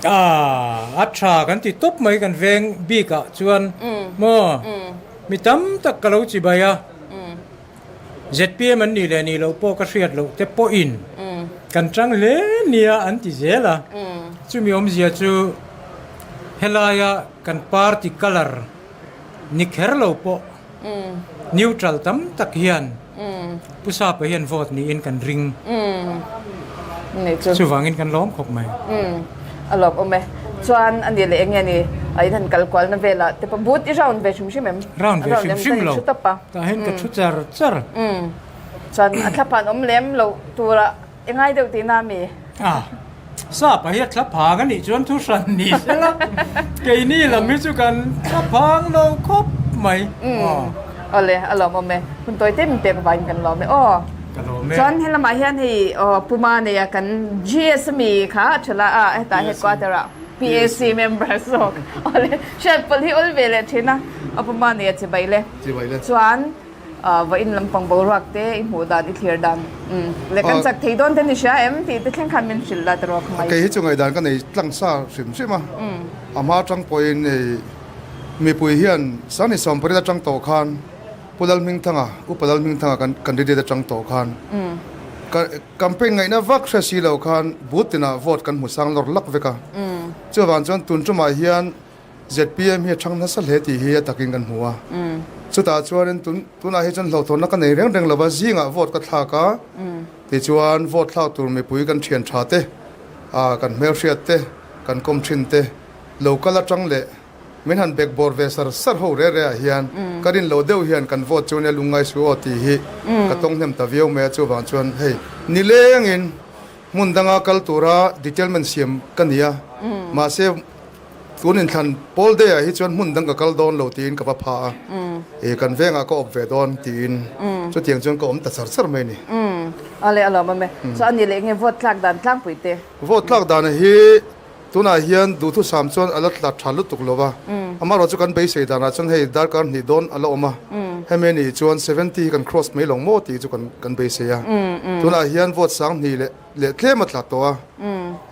Ah a tha kan ti tawp mai kan veng bik ah chuan maw mi tam tak ka lo chibai a. Zpm an nih leh nih loh pawh ka hriat loh te pawhin kan tang hle nia an ti zel a, chumi awmzia chu helaia kan party colour ni kher lo pawh neutral tam tak hian Pu Sapa hian vote niin kan ring. Chuvangin kan lawm khawp mai. A lawm awm e. Chuan a nih leh eng nge ni a in han kal kualna velah te pawh boot i round ve hrim hrim em? Round ve hrim hrim lo. Tah hian ka thu char char. Chuan a thlaphan awm lem loh turah i ngai deuh tihna a mi? A, sapa hi a thlaphang a nih chuan thu hran ni sela keini lam hi chu kan thlaphang lo khawp mai. Awle, a lawm awm e. Hun tawi te min pek avangin kan lawm e aw. Ka lawm e. Chuan helamah hian hei aw Puma neia kan GS ami kha a tha la a, hetah headquarter ah PAC member zawk. Awle, hriat pawlh hi awl ve leh thin a, a Puma neia chibai le. Chibai le. Chuan vawiin lampang boruak te i hmuh dan, i thlir dan leh kan chak thei dawn te ni hria em tih te thleng khan min hrilh la tiraw kha mai. Kei hi chu ngaihdan ka nei tlang sa hrim hrim a, a hma atang pawhin hei mipui hian Sangni 18 atang tawh khan Pu Lalhmingthanga, Upa Lalhmingthanga kan candidate atang tawh khan campaign ngaihna vak hre si lo khan booth tinah vote kan hmu sang lawr lak vek a. Chuvang chuan tun tumah hian zpm hi a thang nasa hle tih hi a takin kan hmu a. Chutah chuanin tunah hi chuan hlauhthawnna ka nei reng reng lo va, zingah vote ka thlak a, tichuan vote thlak tur mipui kan thian tha te, kan hmelhriat te, kan kawm thin te lo kal atang leh Min han bek bawr ve sar sar ho re re ah hian ka rin lo deuh hian kan vote chu nia lungngai su aw tih hi ka tawng hnem ta viau mai a, chuvang chuan hei nilengin hmun danga kal tura detailment siam ka ni a, mahse Tun inthlan pawl day ah hi chuan hmun dang ka kal dawn lo tiin ka va pha a, ih kan vengah ka awp ve dawn tiin chutiang chuan ka awm ta char char mai a ni. Umm ale a lawm awm e. Chuan ani leh nge vote tlak dan tlangpui te? Vote tlak dan hi tunah hian duhthusam chuan a la tla tha lutuk lo va, amaherawh chu kan beisei danah chuan hei darkar hnih dawn a la awm a, hemi anih chuan 70 hi kan cross mai lo maw tih chu kan beisei a. Tunah hian vote sang hnih leh. Leh tlem a tla tawh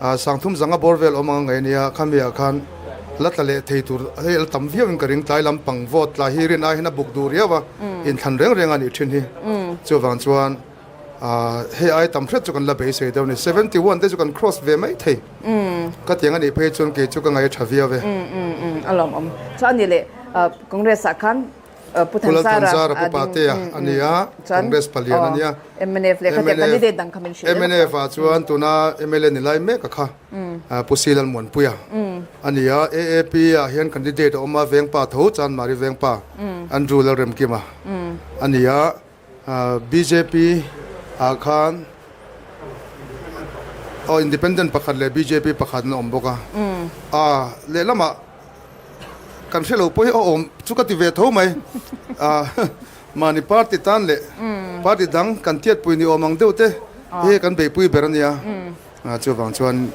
a, Sangthum zanga bawr vel awm ang a ngaih a nia, khami ah khan la tla leh thei tur hei a la tam viau in ka ring, tlai lampang vote tla hi rin aiin a buk duh riau a, inthlan reng reng a nih thin hi, chuvang chuan hei ai tam hret chu kan la beisei deuh a ni, 71 te chu kan cross ve mai thei, ka tiang a nih phei chuan kei chu ka ngaih a tha viau e. A lawmawm chuan a ni leh Congress ah khan Pu Pu Lalthanzara Pu Patea a ni a, Congress palian a nia. Mnf leh khatia candidate dang kha min hrilh mnf ah chuan tuna mla ni lai mek a kha Pu C Lalmuanpuia a ni a, AAP ah hian candidate a awm a, Vengpa tho Chanmari Vengpa Andrew Lalremkima a ni a, bjp ah khan aw independent pakhat leh bjp pakhat an awm bawk a, a lehlamah Kan hre lo pawh hi a awm chu ka ti ve tho mai. Mahni party tan leh party dang kan tiatpui ni awm ang deuh te hi kan beihpui ber a nia. Chuvang chuan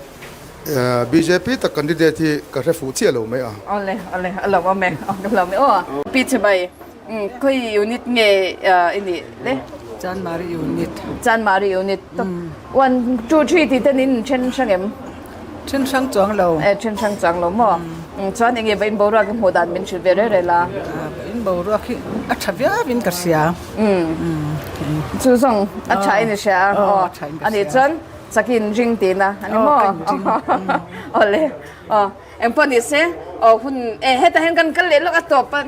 bjp tak candidate hi ka hre fuh chiah lo mai a. Awle awle a lo awm e ka lo awm e aw. Pi Chibai khawi unit nge i nih le? Chanmari unit. Chanmari unit. 1 2 3 tih ten in then hrang em? Then hrang chuang lo. E then hrang chuang lo maw? Chuan enge va in boruak i hmuh dan min hrilh ve rei rei la. In boruak hi a tha viau in ka hria. Chu zawng a tha in i hria a. Aw a nih chuan chakin ring tihna a ni maw? Awle aw engpawh ni se aw hun e hetah hian kan kal leh lawk a tawp a.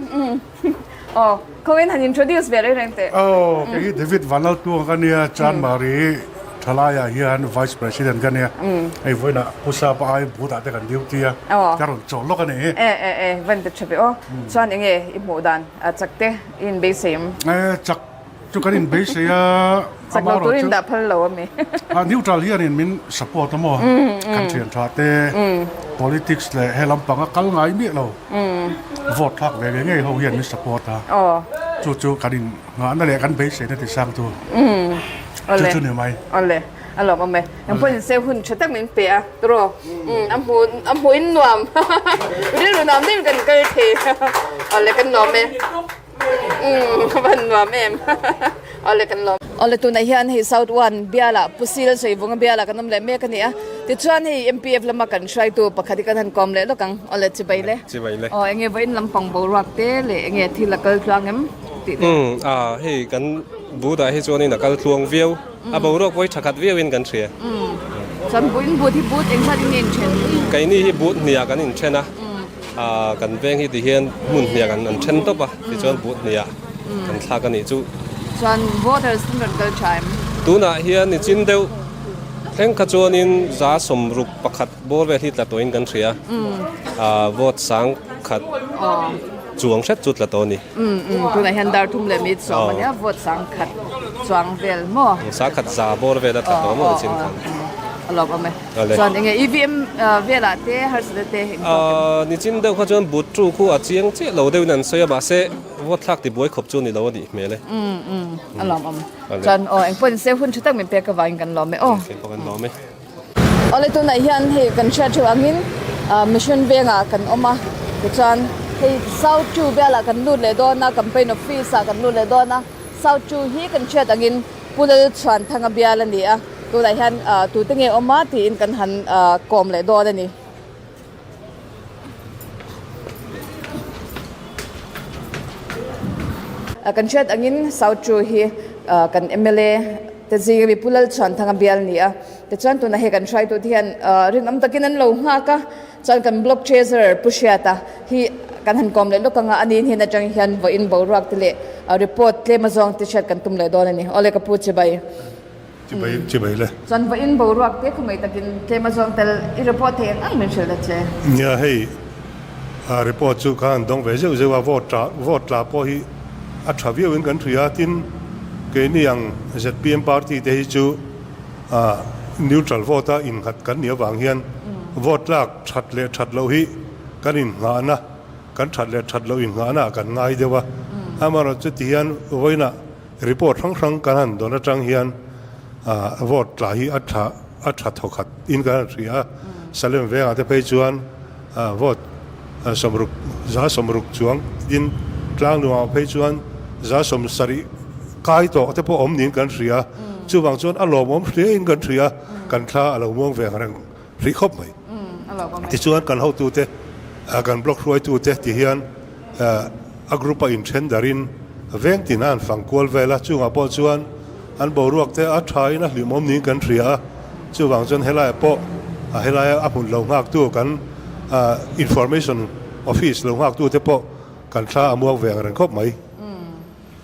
Aw, khawiin han introduce ve reng reng teh. Aw, kei hi David Vanlaltuang ka nia, Chanmari Thalaiah hian Vice President ka nia. Hei vawiinah Pu Sapa ai Buddha te kan duty a, ka rawn chawl lawk a ni. E e e, vawiin te tha ve aw. Chuan enge i hmuh dan chak te i inbeisei em? E, chak Chu kan inbeisei a, Chak lo turin dah phal lo a mi. A neutral hianin min support a maw? Kan thian tha te, politics leh he lampanga kal ngai miah lo, vote thlak ve ngei ngei ho hian min support a. Chu chu kan in nghahna leh kan beiseina ti sang tu. Chu chu ni mai. Awle, a lawm awm e. Engpawh in se hun tha tak min pe a, tawraw. A hmu a hmu in nuam. Rilru nuam deuhin kan kal thei. Awle kan nuam e. Umm ka van nuam em awle kan lawm. Awle tunah hian hei South One bialah Pu Sil Saivunga bialah kan awm leh mek a ni a tichuan hei MPF lama kan hruaitu pakhat hi kan han kawm leh lawk ang awle chibai le. Chibai le. Aw enge vawiin lampang boruak te leh enge thil a kal tluang em tih te. Umm a hei kan Buddha hi chuanin a kal tluang viau a boruak vawi tha khat viauin kan hria. Umm chuan vawiin but hi but engzat in nge inthen? Keini hi but hniah kan inthen a. Ah kan veng hi tihian hmun hniah kan an then tawp a tichuan but hniah kan thlak a nih chu. Chuan voters an rawn kal tha em? Tunah hian nichin deuh thleng kha chuanin 61 bawr vel hi tla tawhin kan hria ah vote sang khat chuang hret chu tla tawh a ni. Umm umm tunah hian dar thum leh mit sawm a nia vote sang khat chuang vel maw? Sang khat za bawr vel a tla tawh maw nichin khan. A lawm awm e. Chuan enge EVM velah te harsatna te eng tawk em? Nichin deuh kha chuan but tu khu a chiang chiah lo deuhin an sawi a mahse vote thlak ti buai khawp chu ni lo a nih hmel e. Umm umm a lawm awm. Chuan aw engpawh ni se hun tha tak min pek avangin kan lawm e aw. Kei pawh kan lawm e. Awle tunah hian hei kan hriat theuh angin mission vengah kan awm a tichuan hei South 2 velah kan lut leh dawn a campaign office ah kan lut leh dawn a South 2 hi kan hriat angin Pu Lalchhuanthanga bial a ni a, tunah hian tute nge awm a tiin kan han kawm leh dawn a ni. Kan hriat angin South Chu hi kan mla te zing ami Pu Lalchhuanthanga bial a ni a, tichuan tunah hei kan hruaitute hian rinawm takin an lo nghak a, Chuan kan block treasurer Pu Hriata hi kan han kawm leh lawk anga a nin hin atang hian vawiin boruak te leh report tlem azawng te hriat kan tum leh dawn a ni. Awle ka pu Chibai. Chibai chibai le. Chuan vawiin boruak te khawmei takin tlem azawng tel i report thei ang ang min hrilh ta che. Nia hei report chu kha han dawng ve zeuh zeuh a vote tla vote tla pawh hi a tha viau in kan hria a tin keini ang zpm party te hi chu Neutral vote a innghat kan nih avang hian vote tlak that leh that loh hi kan innghahna, kan that leh that loh innghahna ah kan ngai deuh a. Amaherawhchu chuti hian vawiinah report hrang hrang kan han dawn atang hian vote tla hi a tha a tha thawkhat in kan han hria a. Salem vengah te phei chuan vote sawmruk 60 chuang tin tlangnuamah phei chuan 70 kai tawh te pawh awm niin kan hria. Chuvang chuan a lawmawm hriain kan hria, kan thla a lo muang ve ang reng hrih khawp mai. Tichuan kan hotute, kan block hruaitute ti hian a group a inthen darin veng tin a an fang kual vel a, chungah pawh chuan an boruak te a thain a hlimawm niin kan hria a, chuvang chuan helaiah pawh helaia a hmun lo nghaktu kan information office lo nghaktute pawh kan thla a muang ve ang reng khawp mai.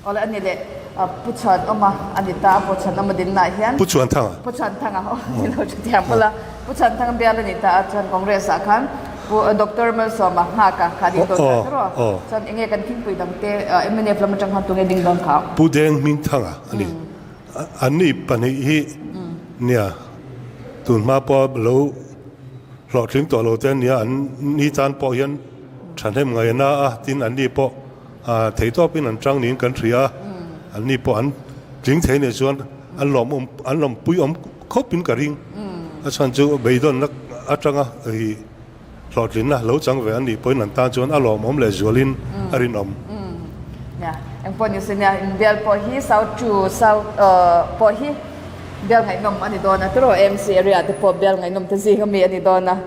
Awle a ni leh Pu Chhuanawma a ni ta a, Pu Chhuanawma dinnaah hian Pu Chhuanthanga. Pu Chhuanthanga aw ni lo chu thiam pawlh a, Pu Chhuanthanga bial a ni ta a, chuan Congress ah khan Pu Doctor Malsawma Nghaka kha a ding dawn ta tawh a, chuan enge kan thingpui dangte mnf lam atang khan tunge ding dawn kha? Pu Deng Hmingthanga a ni. An ni pahnih hi nia tun hma pawha lo hlawhtling tawh lo te an nia, an ni tan pawh hian thahnem ngaihna a, tin an ni pawh Thei tawpin an tang niin kan hria a, an ni pawh an tling thei nih chuan an lawmawm an lawmpui awm khawpin ka ring. A chhan chu beidawnna atanga i hlawhtlinna lo chang ve an nih pawhin an tan chuan a lawmawm leh zualin a rinawm. Nia, engpawh ni se nia, inbial pawh hi South chu South pawh hi bial ngaihnawm a ni dawn a, tiraw AMC area te pawh bial ngaihnawm te zing ami a ni dawn a.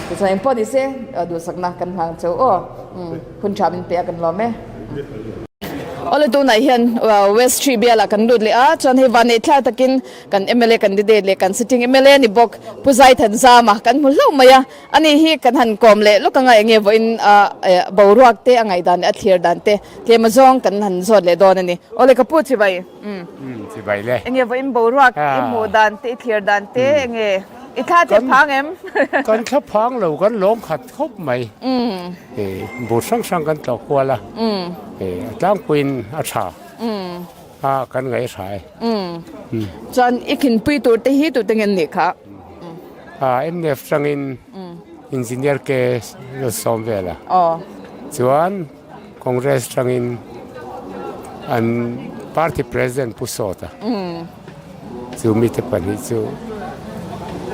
Tichuan engpawh ni se duhsakna kan hlang cheu aw. Hun tha min pe a kan lawm e. Awle tunah hian West Tree bialah kan lut leh a, chuan hei vanneih thlak takin kan mla candidate leh kan sitting mla ni bawk Pu Zaithanzama kan hmu hlauh mai a, ani hi kan han kawm leh lawk anga enge vawiin boruak te a ngaihdan leh a thlir dan te tlem azawng kan han zawt leh dawn a ni. Awle ka pu chibai. Chibai le. Enge vawiin boruak i hmuh dan te i thlir dan te enge i thla te phang em? Kan thla phang lo kan lawm khat khawp mai. Bur hrang hrang kan tlawh kual a. A tlangpuiin a tha. A kan ngaih a tha e. Chuan i khinpui tur te hi tute nge an nih kha? MNF tangin Engineer ke sawm vel a. Chuan Congress tangin an party president Pu Sawta chu mite pahnih chu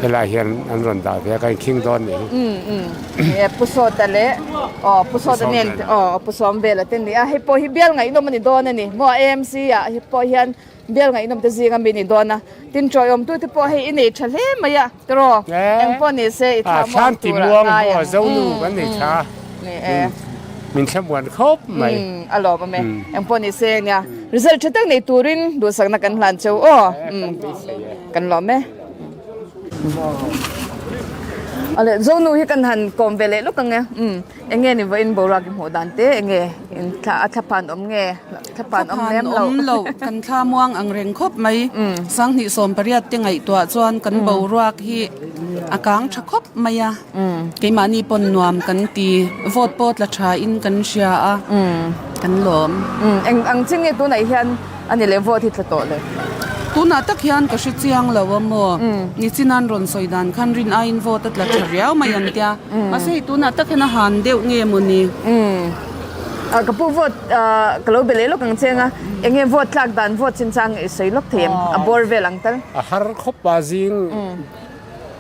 helai hian an rawn dah ve a, kan inkhing dawn nih hi. Pu Sawta leh aw Pu Sawta nen aw Pu Sawmvela te ni a, hei pawh hi bial ngaihnawm a ni dawn a ni maw AMC ah hi pawh hian Bial ngaihnawm te zinga mi ni dawn a, tin tawiawm tu te pawh hei i nei tha hle mai a, tiraw? Eng pawh ni se i thla muang tur ah ngai ang. Zonu kan nei tha min thla muan khawp mai. A lawm awm e, eng pawh ni se nia result tha tak nei turin duhsakna kan hlan cheu aw, kan lawm e. Awle Zonu hi kan han kawm ve leh lawk ang e. Enge ni vawiin boruak i hmuh dan te enge in thla a thlaphan awm nge thlaphan awm lem lo. Thlaphan awm lo kan thla muang ang reng khawp mai sanghnih 18 te ngaihtuah chuan kan boruak hi a kang tha khawp mai a keimahni pawn nuam kan ti vote pawh tla tha in kan hria a kan lawm. Eng ang chin nge tunah hian A ni leh vote hi tla tawh le. Tunah tak hian ka hre chiang lo a maw? Nichinan rawn sawi dan khan rin aiin vote a tla tha riau mai an tia. Mahse hei tunah tak hian a han deuh nge maw ni? Ka pu vote ka lo be leh lawk ang che anga eng nge vote tlak dan vote chinchang i sawi lawk thei em? A bawr vel ang tal. A har khawp a zing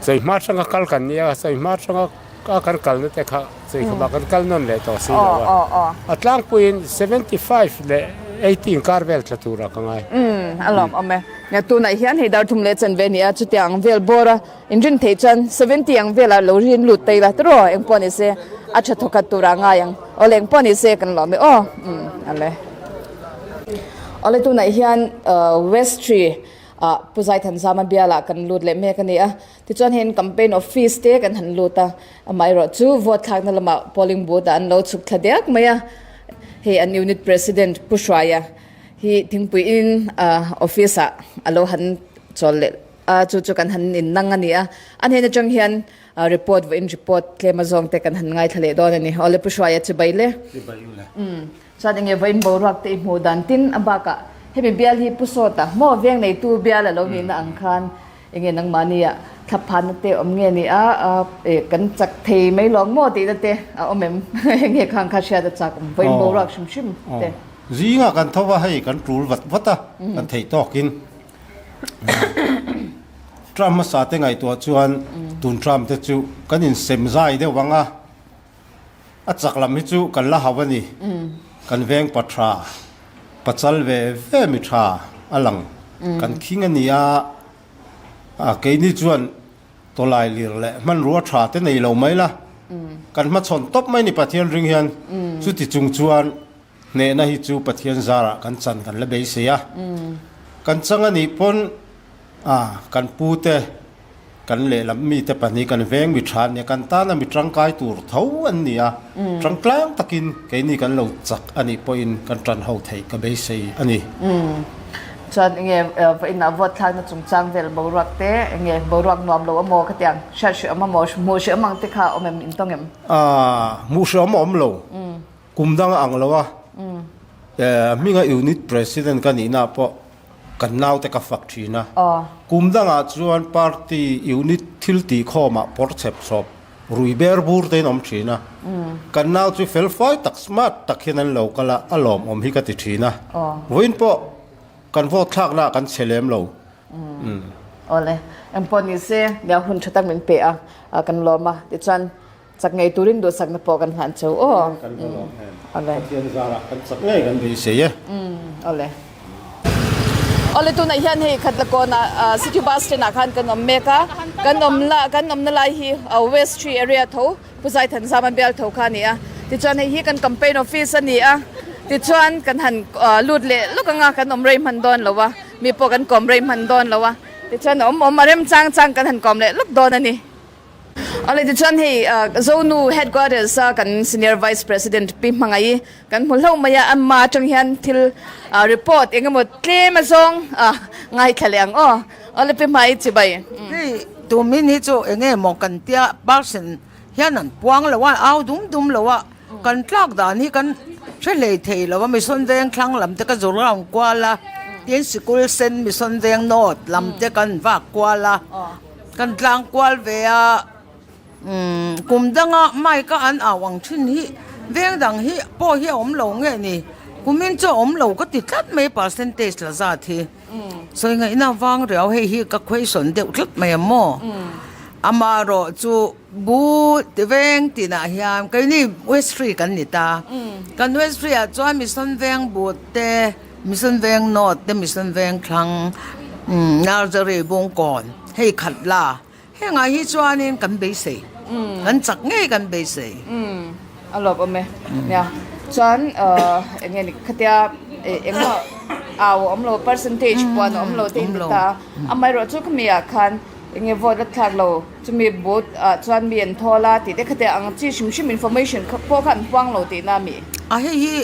chawihma atanga kal kan nia, chawihma atanga A kan kalna te kha chei khawpah kan kal nawn leh tawh si lo a. A tlangpuiin 75 leh 18 kar vel tla turah ka ngai. Umm a lawm awm e. Nia tunah hian hei dar thum leh chanve a ni a, chutiang ang vel bawr a inrin theih chuan 70 ang velah lo rin lut ta ila tiraw engpawh ni se a tha thawkhat turah a ngai ang. Awle engpawh ni se kan lawm e aw. Umm ale. Awle tunah hian West Tree ah Pu Zaithanzama bialah kan lut leh mek a ni a. Tichuan heng campaign office te kan han lut a, amaherawh chu vote thlakna lamah polling booth ah an lo chhuk thla diak mai a, hei an unit president Pu Hruaia hi thingpui in office ah a lo han chawl leh a, chu chu kan han in nang a ni a, a hnen atang hian report vawiin report tlem azawng te kan han ngaithla leh dawn a ni. Awle Pu Hruaia chibai le. Chibai u le. Chuan enge vawiin boruak te i hmuh dan tin a bakah hemi bial hi Pu Sawta maw veng neitu bial a lo nihna ang khan. Enge nangmahni ah thlaphanna te awm nge ni a, kan chak thei mai lawng maw tihna te a awm em? Enge khang kha hriat a chak awm vawiin boruak hrim hrim te. Zingah kan tho va hei kan tul vat vat a, kan theih tawkin Trump hmasa te ngaihtuah chuan tun Trump te chu kan insem zai deuh ang a, A chak lam hi chu kan la hauh a ni. Kan veng pa tha, pachal ve ve mi tha a lang. Kan khing a ni a, keini chuan tawlai lir leh hmanrua tha te nei lo mai la. Kan hmachhawn tawp mai ni Pathian ring hian. Chuti chung chuan hnehna hi chu Pathian zarah kan chan kan la beisei a. Kan chang a nih pawn kan pute. Kan lehlam mite pahnih kan veng mi tha an nia, kan tana mi tangkai tur tho an ni a, tangtlang takin keini kan lo chak a nih pawhin kan tan ho theih ka beisei a ni. Chuan enge vawiinah vote thlakna chungchang vel boruak te, enge boruak nuam lo amaw khatiang hriat hriawm amaw hmuh hriawm ang te kha awm em intawng em? Hmuh hriawm a awm lo. Kum dang a ang lo a, hminga unit president ka nihna pawh Kan naute ka fak thin a. Kum dangah chuan party unit thil tih khawmah pawr chep chawp rui ber bur tein awm thin a. Kan nau chu fel fai tak smart tak hian an lo kal a, a lawmawm hi ka ti thin a. Vawiin pawh kan vote thlaknaah kan che lem lo. Awle, engpawh nise nia hun tha tak min pe a, kan lawm a. Tichuan Chak ngei turin duhsakna pawh kan hlan cheu aw. Kan va lawm em. Pathian zarah kan chak ngei kan beisei e. Awle. Awle tunah hian hei Khatlakawnah City Bus Stand ah khan kan awm mek a. Kan awm la kan awmna lai hi West Tree area tho Pu Zaithanzama bial tho kha a ni a. Tichuan hei hi kan campaign office a ni a. Tichuan kan han lut leh lawk anga kan awm rei hman dawn lo a. Mi pawh kan kawm rei hman dawn lo a. Tichuan a awm awm a remchang chang kan han kawm leh lawk dawn a ni. Awle tichuan hei Zonu headquarters a kan senior vice president Pi Hmangaih kan hmu hlauh mai a, amma atang hian thil report eng emaw tlem azawng ngaithla leh ang aw. Awle Pi Hmangaih chibai. Hei tumin hi chu eng nge maw kan tia person hian an puang lo a, au dum dum lo a, kan tlak dan hi kan hre hlei thei lo a, Mission Veng thlang lam te ka zu round kual a, tin sikul sen Mission Veng North lam te kan vak kual a. Kan tlang kual ve a, umm kum danga mic a an au ang thin hi veng dang hi pawh hi a awm lo nge ni, kumin chu a awm lo ka ti tlat mai percentage la zat hi sawi ngaihna vang riau hei hi ka question deuh tlat mai ang maw amaherawh chu bu veng tinah hian keini west free kan ni ta kan west free ah chuan mission veng but te. Mission Veng North te Mission Veng thlang Nursery Bungkawn hei khat la hengah hi chuanin kan beisei kan chak ngei kan beisei. A lawp awm e nia chuan eng nge ni khatia engmaw au a awm lo percentage puan a awm lo te in ti ta a amaherawh chu khami ah khan eng nge vote a thlak lo chumi booth ah chuan mi an thawl a tih te khatia ang chi hrim hrim information pawh kha an puang lo tihna a mi. A hei hi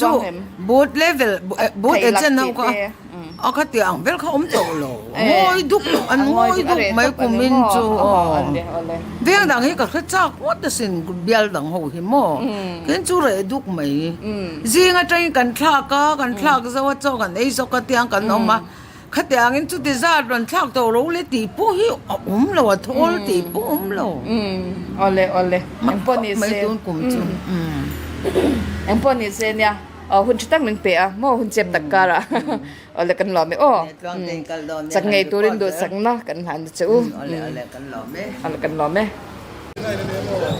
Chu booth level booth agent ho kha a khatiang ang vel kha awm tawh lo ngawi duk an ngawi duk mai kumin chu aw veng dang hi ka hre chak ngawt asin bial dang ho hi maw khin chu reh duk mai zing atangin kan thlak a kan thlak zo a chaw kan ei zawk a tiang kan awm a. Khatiangin chuti zat rawn thlak tawh lo le tih pawh hi a awm lo, a thawl tih pawh a awm lo. Awle awle, engpawh ni se. Mai tun kum chu. Engpawh ni se nia, hun tha tak min pe a, maw hun chep tak kar ah. Awle kan lawm e aw. Chak ngei turin duhsakna kan hlan che u. Awle awle kan lawm e. Awle kan lawm e.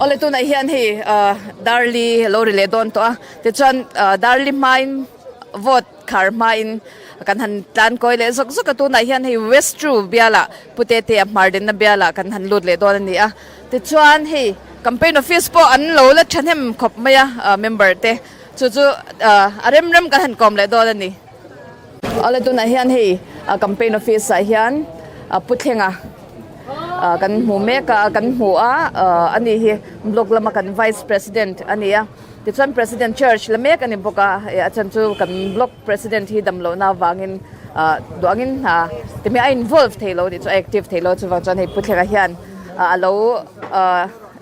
Awle tunah hian hei Darli a lo ri leh dawn tawh a, tichuan Darli hmain vote Khar hmain kan han tlan kawi leh zawk zawk a, tunah hian hei West True bialah Pu Tetea Hmardenna bialah kan han lut leh dawn a ni a. Tichuan hei campaign office pawh an lo la thahnem khawp mai a member te chu chu a rem rem kan han kawm leh dawn a ni. Awle tunah hian hei campaign office ah hian Pu Thlenga kan hmu mek a, kan hmu a, ani hi block lama kan vice president a ni a. Tichuan President Church la mek a ni bawk a, a chhan chu kan Block President hi dam lohna avangin duangin hna ti mai a involve thei lo tih chu a active thei lo chuvang chuan hei Pu Thlenga hian a lo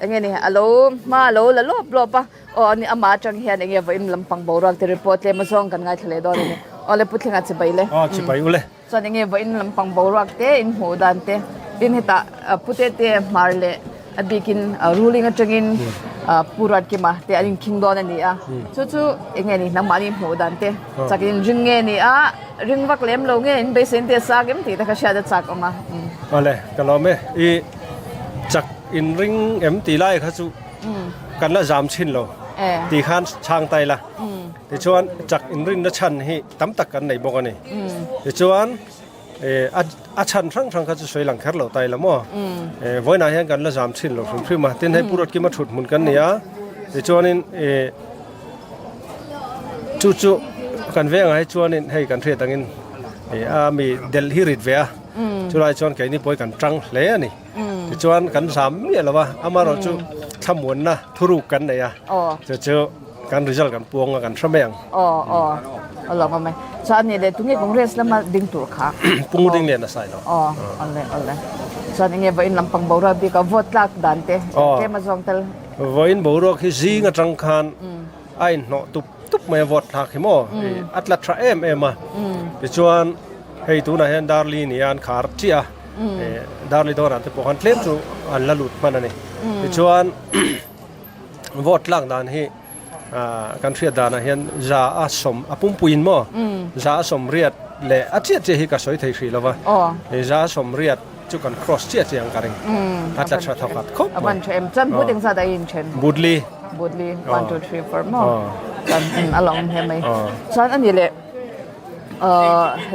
eng nge ni a lo hma a lo la lawp lawp a, aw ani amah atang hian eng nge vawiin lampang boruak te report tlem azawng kan ngaithla leh dawn a ni. Awle Pu Thlenga chibai le. Aw chibai ule. Chuan enge vawiin lampang boruak te in hmuh dan te tin hetah pute te hmar leh a bikin ruling atangin Pu Ruatkima te an inkhing dawn a ni a. Chu chu enge ni nangmahni hmuh dan te chak in ring nge ni a ring vak lem lo nge in beisei te a sang em tih te kha hriat a chak awm a. Awle ka lawm e i chak in ring em tih lai kha chu kan la zam chhin lo tih khan chhang ta ila tichuan chak in rinna chhan hi tam tak kan nei bawk a ni. Tichuan a chhan hrang hrang kha chu sawi lang kher lo ta ila maw. Vawiinah hian kan la zam chhin lo hrim hrim a, tin hei Pu Ruatkima thut hmun kan ni a, tichuanin chu chu kan vengah hi chuanin hei kan hriat angin a mi delh hi rit ve a, chulai chuan keini pawh hi kan tang hle a ni. Tichuan kan zam miah lo a, amaherawhchu thlamuanna thuruk kan nei a, chu chu Kan result kan puang a kan hre mai ang. Aw aw a lawm awm e. Chuan nih leh tunge Congress lama ding tur kha? Pung ding lian a sai lo. Aw awle awle. Chuan enge vawiin lampang boruak bik a vote tlak dan te tlem a zawng tel. Vawiin boruak hi zing atang khan a inhnawh tup tup mai a vote thlak hi maw a tla tha em em a. Tichuan hei tunah hian Darli nia an khar chiah a Darli dawnah te pawh khan tlem chu an la lut hman a ni. Tichuan. Vote tlak dan hi kan hriat danah hian za a sawm a pumpuiin maw za a sawm riat leh a chiah chiah hi ka sawi thei hrih lova za a sawm riat chu kan cross chiah chiah ang ka ring a tla tha thawk at khawp mai. A tha em chuan but engzat a in then? Budli. Budli 1 2 3 4 maw chuan a lo awm hle mai chuan ani leh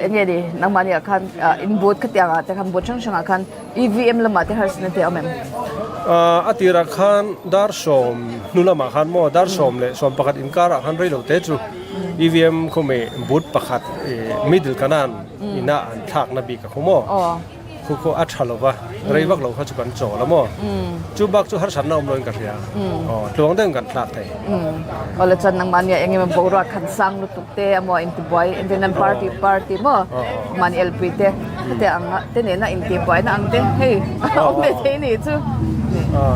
Eng nge ni nangmahni ah khan in boot khatiang ah te khan boot hrang hrang ah khan EVM lamah te harsatna te a awm em? A tirah khan dar sawm hnu lamah khan maw dar 11 inkarah khan reilo te chu EVM khawmi boot pakhat middle kanan ina an thlakna bik a khu maw? Khu khu a tha lova, rei vak lo kha chu kan chawl a maw? Chu bak chu harsatna awm loin ka hria. Aw, tluang deuhin kan thlak thei. Aw le chuan nangmah nia eng emaw boruak khan sang lutuk te emaw intibuai entirnan party party maw mahni elpui te khatiang ang te nena intibuaina ang te hei a awm ve thei nih chu.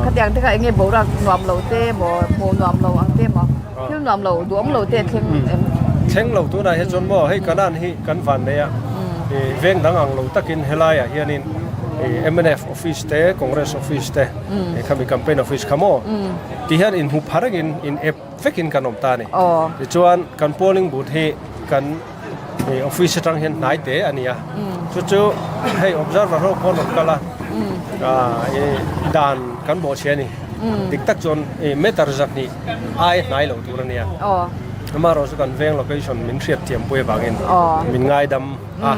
Khatiang te kha eng nge boruak nuam lo te emaw hmuh nuam lo ang te emaw thil nuam lo duhawm lo te a thleng em? Thleng lo tunah hian chuan maw hei Kanan hi kan van nei a, veng dang ang lo takin helaiah hianin mnf office te Congress office te khami campaign office kha maw ti hian inhmu pha rengin in ep vekin kan awm ta a ni. Tichuan kan polling booth hi kan office atang hian hnai te a ni a, chu chu hei observer ho pawh an rawn kal a, dan kan bawhchhe a ni. Dik tak chuan meter 200 ai hnai lo tur a nia. Amaherawhchu kan veng location min hriat thiam pui avangin min ngaidam a.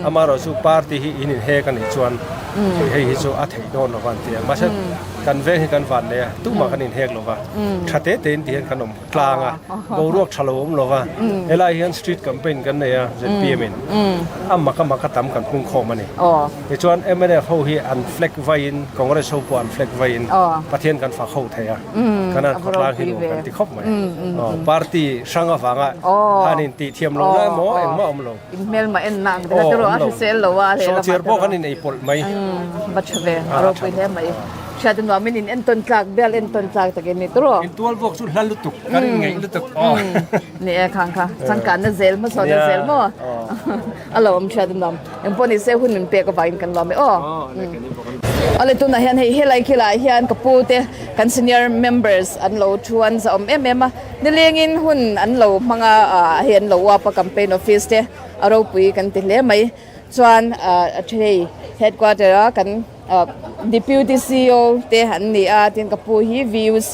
Amaherawhchu party hi in inhek a nih chuan hei hi chu a theih dawn lo va an ti a. Mahse kan veng hi kan van nei a, tumah kan inhek lo va. Tha te tein ti hian kan awm tlang a, boruak tha lo awm lo va. Helai hian street campaign kan nei a ZPM in a mak a mak a tam kan pung khawm a ni. Tichuan mnf ho hi an flag vaiin Congress ho pawh an flag vaiin Pathian kan fak ho thei a. Kan an khawtlang hi nuam kan ti khawp mai. Party hrang avanga han in tih thiam lo na emaw engmah awm lo. In hmelmah en na ang te kha chu a hrisel lo a lehlamah te. Sawhchiar pawh kan in ei pawlh mai. Va tha ve a ropui hle mai. Hriat nuam in in entawn tlak bial entawn tlak takin ni tawh. In tual vuak chu hla lutuk kan in ngeih lutuk. Ni e khang kha changkanna zel hmasawnna zel maw a lo awm hriat nuam. Engpawh ni se hun min pek avangin kan lawm e aw. Awle tunah hian hei helai khilah hian ka pu te kan senior members an lo thu an za awm em em a nilengin hun an lo hmang a hei an lo uap a campaign office te a ropui kan ti hle mai chuan a then hei headquarter a kan deputy ceo te an ni a tin ka pu hi vuc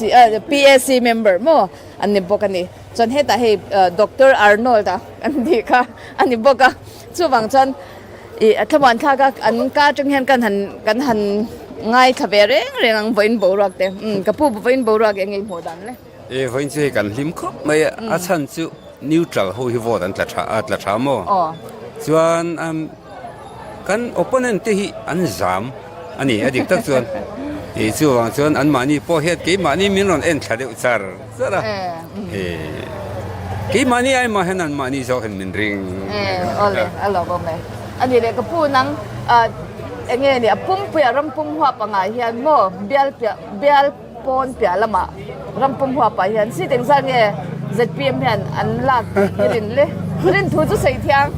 pac member maw an ni bawk a ni chuan hetah hei doctor Arnold a an tih kha a ni bawk a. Chuvang chuan ih a thlamuan thlak a an ka atang hian kan han kan han ngaithla ve reng reng ang vawiin boruak te umm ka pu vawiin boruak eng nge i hmuh dan le? E vawiin chu hei kan hlim khawp mai a a chhan chu neutral ho hi vote an tla tha a tla tha maw? Aw. Chuan umm kan opponent te hi an zam a ni a dik tak chuan ih chuvang chuan anmahni pawh hian keimahni min rawn en thla deuh char. Zara e keimahni ai mah hian anmahni zawk hian min ring. E awle a lo awm e. Ani leh ka pu nang enge ni a pumpuia ram pum huap angah hian maw bial piah bial pawn piah lamah ram pum huapah hian seat engzat nge ZPM hian an lak tih i rin le? Rin thu chu sawi thiang.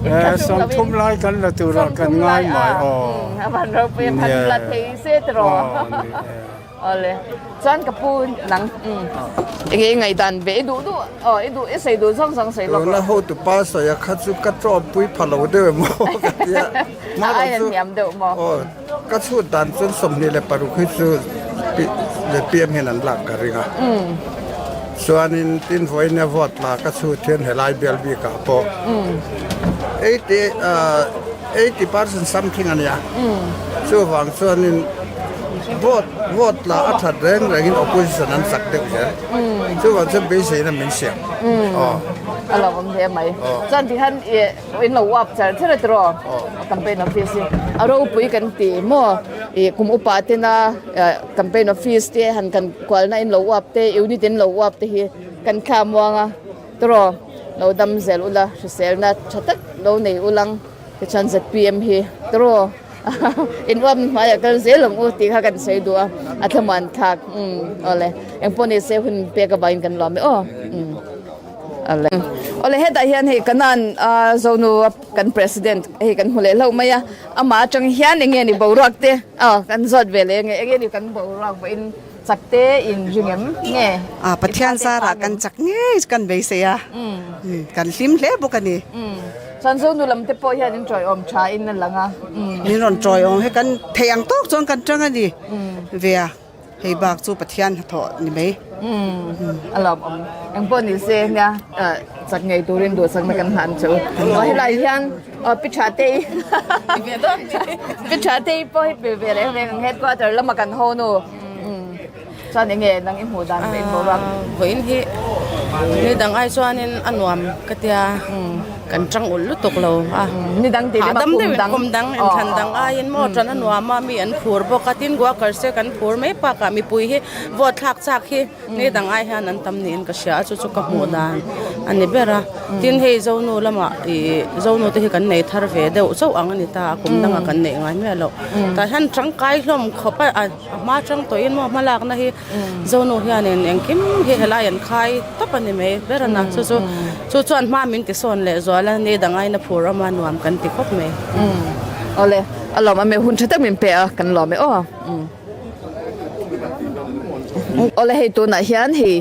Sawmthum lai kan la turah kan ngai mai aw. A van ropui em han la thei se tiraw. Awle chuan ka pu nang enge i ngaihdan ve i duh duh aw i duh i sawi duh zawng zawng sawi lawk rawh. Tuna hotu pa sawi a kha chu ka tawmpui pha lo deuh em aw ka tia. A ai an hniam deuh maw. Aw ka chhut dan chuan 26 hi chu ZPM hian an lak ka ring a. Chuanin tin vawiin a vote la ka chhut hian helai bial bikah pawh 80 80% something a nia. Chuvang chuanin vote vote la a that reng rengin opposition an chak deuh zel. Chuvang chuan beiseina min siam. Aw. A lo awm hle mai. Chuan tikhan i in lo uap char char a tiraw campaign office hi a ropui kan ti maw i kum upa tena campaign office te han kan kualna in lo uap te unit in lo uap te hi kan thla muang a tiraw lo dam zel ula hriselna tha tak lo nei ulang tichuan zpm hi tiraw in uap hnuaiah kal zel ang u tih kha kan sawi duh a a thlamuan thlak umm awle engpawh ni se hun pek avangin kan lawm e aw umm awle awle hetah hian hei kanan a zonu kan president hei kan hmu leh hlauh mai a amah atang hian eng nge ni boruak te aw kan zawt ve leh eng nge ni kan boruak pawhin chak te in ring em nge a Pathian zarah kan chak ngei kan beisei a kan hlim hle bawk a ni. Chuan Zonu lam te pawh hian in tawiawm tha in a lang a. Min rawn tawiawm hi kan theih ang tawk chuan kan tang a ni ve a, hei bak chu Pathian hnathawh ni mai. A lawmawm. Eng pawh ni se nia chak ngei turin duhsakna kan hlan chu. Aw helai hian aw Pi Tha Tei Pi Tha Tei pawh hi pe ve reng reng ang headquarter lama kan ho nu. Chuan enge nang i hmuh dan vawiin boruak? Vawiin hi ni dang ai chuanin a nuam ka tia kan tang ulh lutuk lo a. Ni dang tih lema kum dang. Kum dang inthlan dang aiin maw tan a nuam a mi an phur bawk a tin workers te kan phur mai bakah mipui hi vote thlak chak hi ni dang ai hian an tam niin ka hria a chu chu ka hmuh dan a ni ber a. Tin hei Zonu lamah ih Zonu te hi kan nei thar ve deuh chauh ang a ni ta a kum dangah kan neih ngai miah loh. Tah hian tangkai hlawm khawp a. A hma tang tawhin maw hmalakna hi Zonu hianin engkim hi helai an khai tawp a ni mai ber a na chu chu chu chuan hma min ti sawn leh zual a ni dang aina phur awm a nuam kan ti khawp mai. Awle a lawm a me hun tha tak min pe a kan lawm e aw. Awle hei tunah hian hei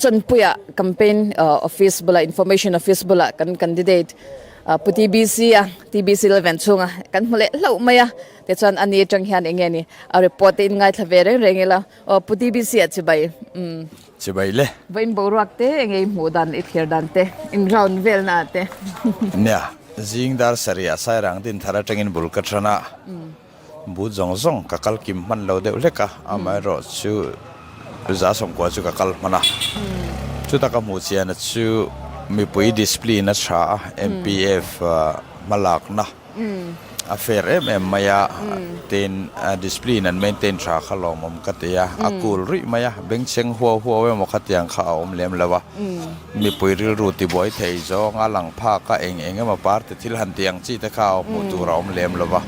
Chawnpuia campaign office bulah information office bulah kan candidate Pu TBC a TBC Lalven chhunga kan hmu leh hlauh mai a. Tichuan ani atang hian eng nge ni a report te in ngaithla ve reng reng ila aw Pu TBC ah chibai umm. Chibai le. Vawiin boruak te eng nge i hmuh dan i thlir dan te in round vel na ah te. Nia, zing dar sarih ah Sairang din thar atangin bul ka than a, but zawng zawng ka kal kim hman lo deuh hlek a, amaherawh chu 190 chu ka kal hman a. Chuta ka hmuh chian a chu mipui discipline a tha a, MPF hmalakna. A fair em em mai a, tin discipline an maintain tha kha lawmawm ka ti a, a cool ruih mai a, bengchheng huau huau emaw khatiang kha a awm lem lo a, mipui rilru tibuai thei zawng a lang phak a, eng eng emaw party thil han tih ang chi te kha hmuh tur a awm lem lo va,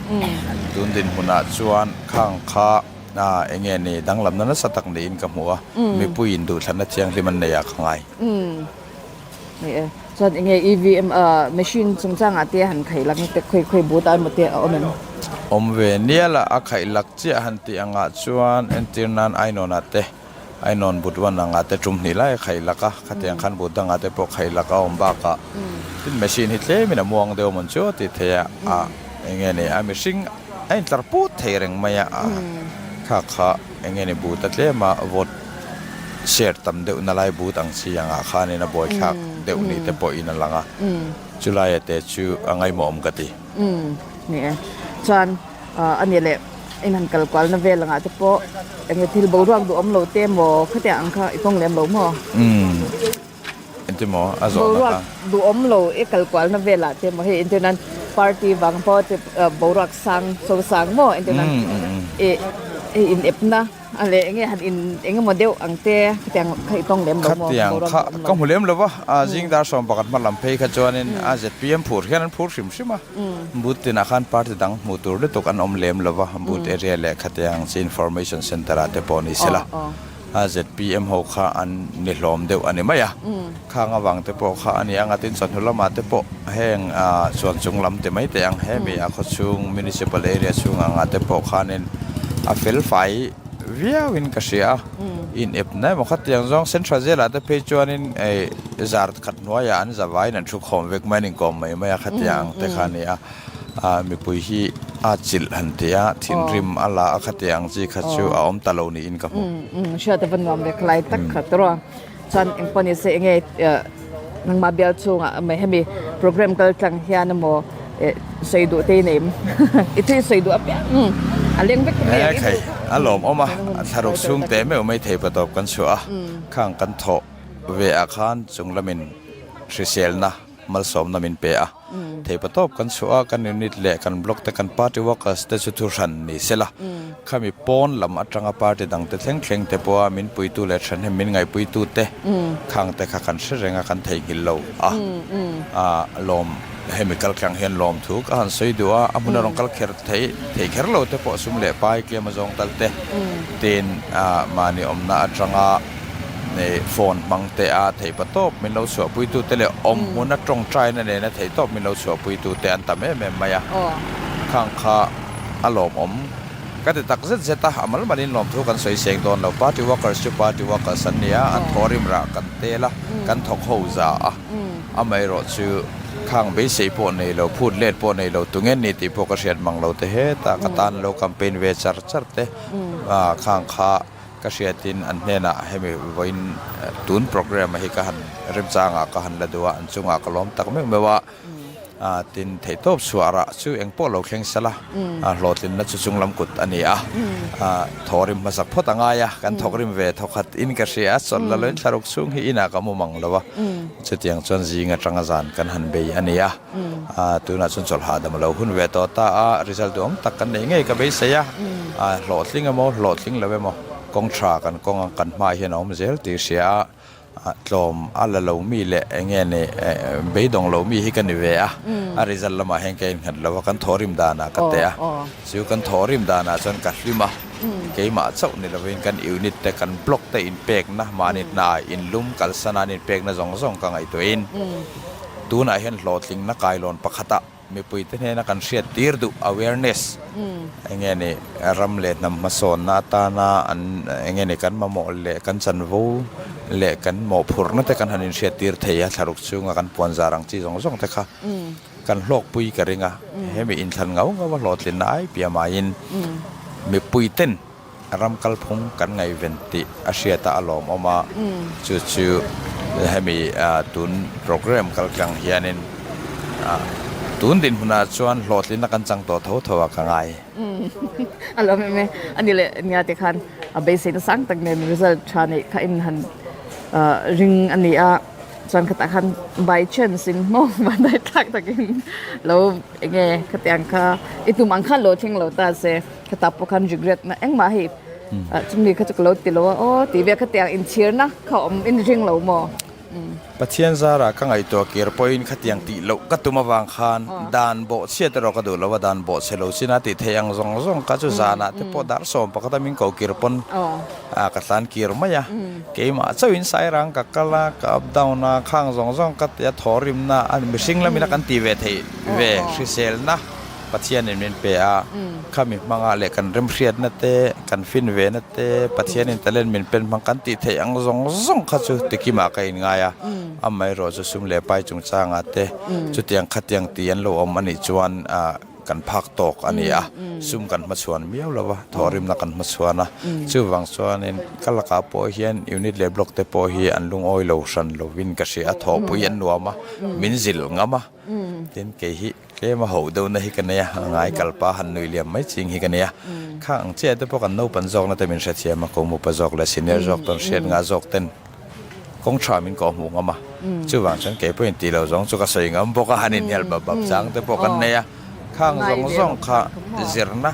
tun dinhmunah chuan khang kha eng nge ni danglamna nasa tak niin ka hmu a, mipuiin duhthlanna thianghlim an nei ah ka ngai. Ni e, chuan enge EVM machine chungchangah te han khaih lak te khawi khawi but ah emaw te a awm em? Awm ve nial a, a khaih lak chiah han tih angah chuan entir nan Ainawn ah te, Ainawn but one angah te tum hnih lai a khaih lak a, khatiang khan but dangah te pawh khaih lak a awm bakah tin machine hi tlemin a muang deuh amawn chu a ti thei a, a enge ni a mihring a intlar put thei reng mai a, kha kha enge ni but a tlem a vote Share tam deuh na lai but ang chi angah khanin a buaithlak deuh ni te pawhin a lang a, chulaia te chu a ngaihmawhawm ka ti. Umm ni e. Chuan a nih leh in han kal kual na vel angah te pawh eng nge thil boruak duhawm lo te maw khatiang ang kha i tawng lem lo maw? Umm engti maw a zawhna kha? Boruak duhawm lo i kal kual na velah te maw hei entir nan party vang pawh te boruak sang so sang maw entir nan i in epna. A leh enge han in eng emaw deuh ang te khatiang kha i tawng lem lo maw? Khatiang kha ka hmu lem lo va, zing dar 11 hma lam phei kha chuanin a zpm phur hian an phur hrim hrim a, booth tinah khan party dang hmuh tur lutuk an awm lem lo va, booth area leh khatiang chi information centre ah te pawh ni sela. Zpm ho kha an ni hlawm deuh a ni mai a. Khang avang te pawh kha a ni ang a, tin chawhnu lamah te pawh heng chuan chung lam ti mai teh ang hemi a khawchhung municipal area chhung angah te pawh khanin a fel fai viauin ka hria a, in ep na emaw khatiang zawng central zelah te phei chuanin zar khat hnuaiah an zavaiin an thu khawm vek mai an inkawm mai mai a khatiang ang te kha a ni a. Mipui hi a chilh han ti a, thinrim a la a khatiang ang chi kha chu a awm ta lo niin ka hmu. Hriat a va nuam ve khalai tak kha tawrh a, chuan engpawh ni se enge nangmah bial chhungah emaw hemi program kal tlang hian emaw sawi duh te i nei em? I thil sawi duh apiang a leng vek mai ang. E khai, a lawmawm a, thlaruk chhung teh meuh mai thei patawp kan chhuah a, khang kan thawh ve ah khan chung lamin hriselna malsawmna min pe a. Theipa tawp kan chhuah a, kan unit leh kan block te kan party workers te chu thu hran ni se la. Khami pawn lam atanga party dang te thleng thleng te pawha min puitu leh thahnem min ngaihpuitu te khang te kha kan hre reng a, kan theihnghilh lo a. Lawm hemi kal tlang hian lawm thu ka han sawi duh a, a hmuna rawn kal kher thei thei kher lo te pawh sum leh pai tlem a zawng tal te tin mahni awmna atanga phone hmang te a theih pa tawp min lo chhuahpui tu te leh awm hmuna tawngtaina nena theih tawp min lo chhuahpui tu te an tam em em mai a, khang kha a lawmawm ka ti tak zet zet a, a mal malin lawmthu kan sawi seng dawn lo, party workers chu party workers an ni a, an thawhrim rah kan tel a, kan thawk ho za a, amaherawh chu khang beisei pawh nei lo, phut let pawh nei lo tunge ni tih pawh ka hriat mang lo te hetah ka tan lo campaign ve char char te khang kha. Ka hriatin an hnenah hemi vawiin tun programme hi ka han remchangah ka han la duh a, an chungah ka lawm tak meuh meuh a, tin theihtawp chhuah rah chu eng pawh lo thleng sela, hlawhtlinna chu chung lam kut a ni a, thawhrim hmasak phawt a ngai a, kan thawkrim ve thawkhat in ka hria a, chawlh la loin thlaruk chhung hi inah ka mu mang lo a, chutiang chuan zing atanga zan kan han bei a ni a. Tunah chuan chawlh hahdam a lo hun ve tawh ta a, result duhawm tak kan neih ngei ka beisei a, hlawhtling emaw hlawhtling lo emaw kawng tha kan kawng ang kan hmaah hian a awm zel tih hria a, tlawm a la lo mi leh eng nge ni beidawng lo mi hi ka ni ve a, a result lamah hian ka innghat lo a, kan thawhrim danah ka teh a, chu kan thawhrim danah chuan ka hlim a, keimah chauh ni lovin kan unit te kan block te inpekna mahni hna inlum kalsana an inpekna zawng zawng ka ngaihtuahin. Tunah hian hlawhtlingna kailawn pakhata mipuite hnena kan hriat tir duh awareness eng nge ni ram leh hnam hmasawnna atana an eng nge ni kan mamawh leh kan chanvo leh kan mawhphurhna te kan han inhriat tir thei a thlaruk chhunga kan puan zar ang chi zawng zawng te kha kan hlawkpui ka ring a hemi inthlan ngau ngau a hlawhtlinna ai piah maiin mipuiten Ram kalphung kan ngaihven tih a hriat a a lawmawm a, chu chu hemi tun program kaltlang hianin tun dinhmunah chuan hlawhtlinna kan chang tawh tho tho a ka ngai. A lawm em e, a ni leh nia te khan a beiseina sang tak nen result tha neih kha in han ring a ni a, chuan khatah khan by chance in hmawng vanduai thlak takin lo enge khatiang kha i tum ang khan lo thleng lo ta se. Khata pawh khan regret na engmah hei chumi kha chu ka lo ti lo a aw tih vel khatiang inchhirna kha awm in ring lo maw? Pathian zarah ka ngaihtuah kir pawhin khatiang tih loh ka tum avang khan dan bawhchhiat erawh ka duh lo a, dan bawhchhe lo chin a tih theih ang zawng zawng kha chu zanah te pawh dar sawm pakhat a min ko kir pawn ka tlan kir mai a, keimah chauhin sairang ka kal a, ka up down a, khang zawng zawng ka ti a, thawhrimna a mihring lamina kan ti ve theih ve hriselna. Pathianin min pe a, khami hmangah leh kan remhriatna te, kan fin vena te, Pathianin talent min pen hmang kan tih theih ang zawng zawng kha chu tikimah ka inngai a, amaherawh chu sum leh pai chungchangah te chutiang khatiang tih an lo awm a nih chuan kan phak tawk a ni a, sum kan hmachhuan miau lo va, thawhrimna kan hmachhuan a, chuvang chuanin ka lakah pawh hian unit leh block te pawh hi an lungawi lo hran lovin ka hria a, thawhpui an nuam a, min zilh ngam a, tin kei hi. Tlem a hoh deuhna hi ka nei a, a ngai kalpa han nui liam mai ching hi ka nei a. Khang ang chiah te pawh kan naupan zawkna te min hrethiam a, Komupa zawk leh senior zawk tawn hriat ngah zawk ten kawng tha min kawh hmuh ngam a. Chuvang chuan kei pawhin tih loh zawng chu ka sawi ngam bawk a, han inhnial bap bap chang te pawh kan nei a. Khang zawng zawng kha zirna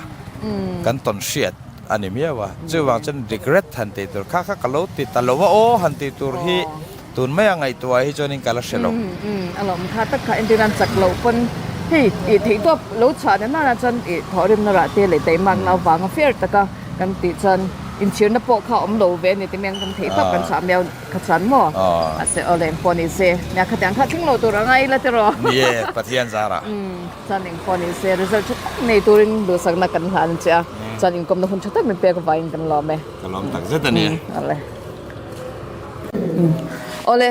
kan tawn hriat a ni miau a. Chuvang chuan regret han tih tur kha kha ka lo ti ta lo a aw han tih tur hi Tun maia ngaihtuah hi chuanin ka la hre lo. Umm a lawm kha tak kha entir nan chak loh pawn hei ih theih tawp lo chhuah na nana chuan ih thawhrimna rah te leh taimakna avanga fair taka kan tih chuan Inchhirna pawh kha awm lo ve a ni ti miang kan theih tawp kan chhuah miau kha chuan maw? Mahse aw le engpawh ni se, nia khatiang kha thleng lo tur a ngai la tiraw? Ni e, Pathian zarah. Umm, chuan engpawh ni se result tha tak nei turin duhsakna kan hlan che a, chuan inkawmna hun tha tak min pek avangin kan lawm e. Ka lawm tak zet a ni. Umm, aw le. Umm, aw le,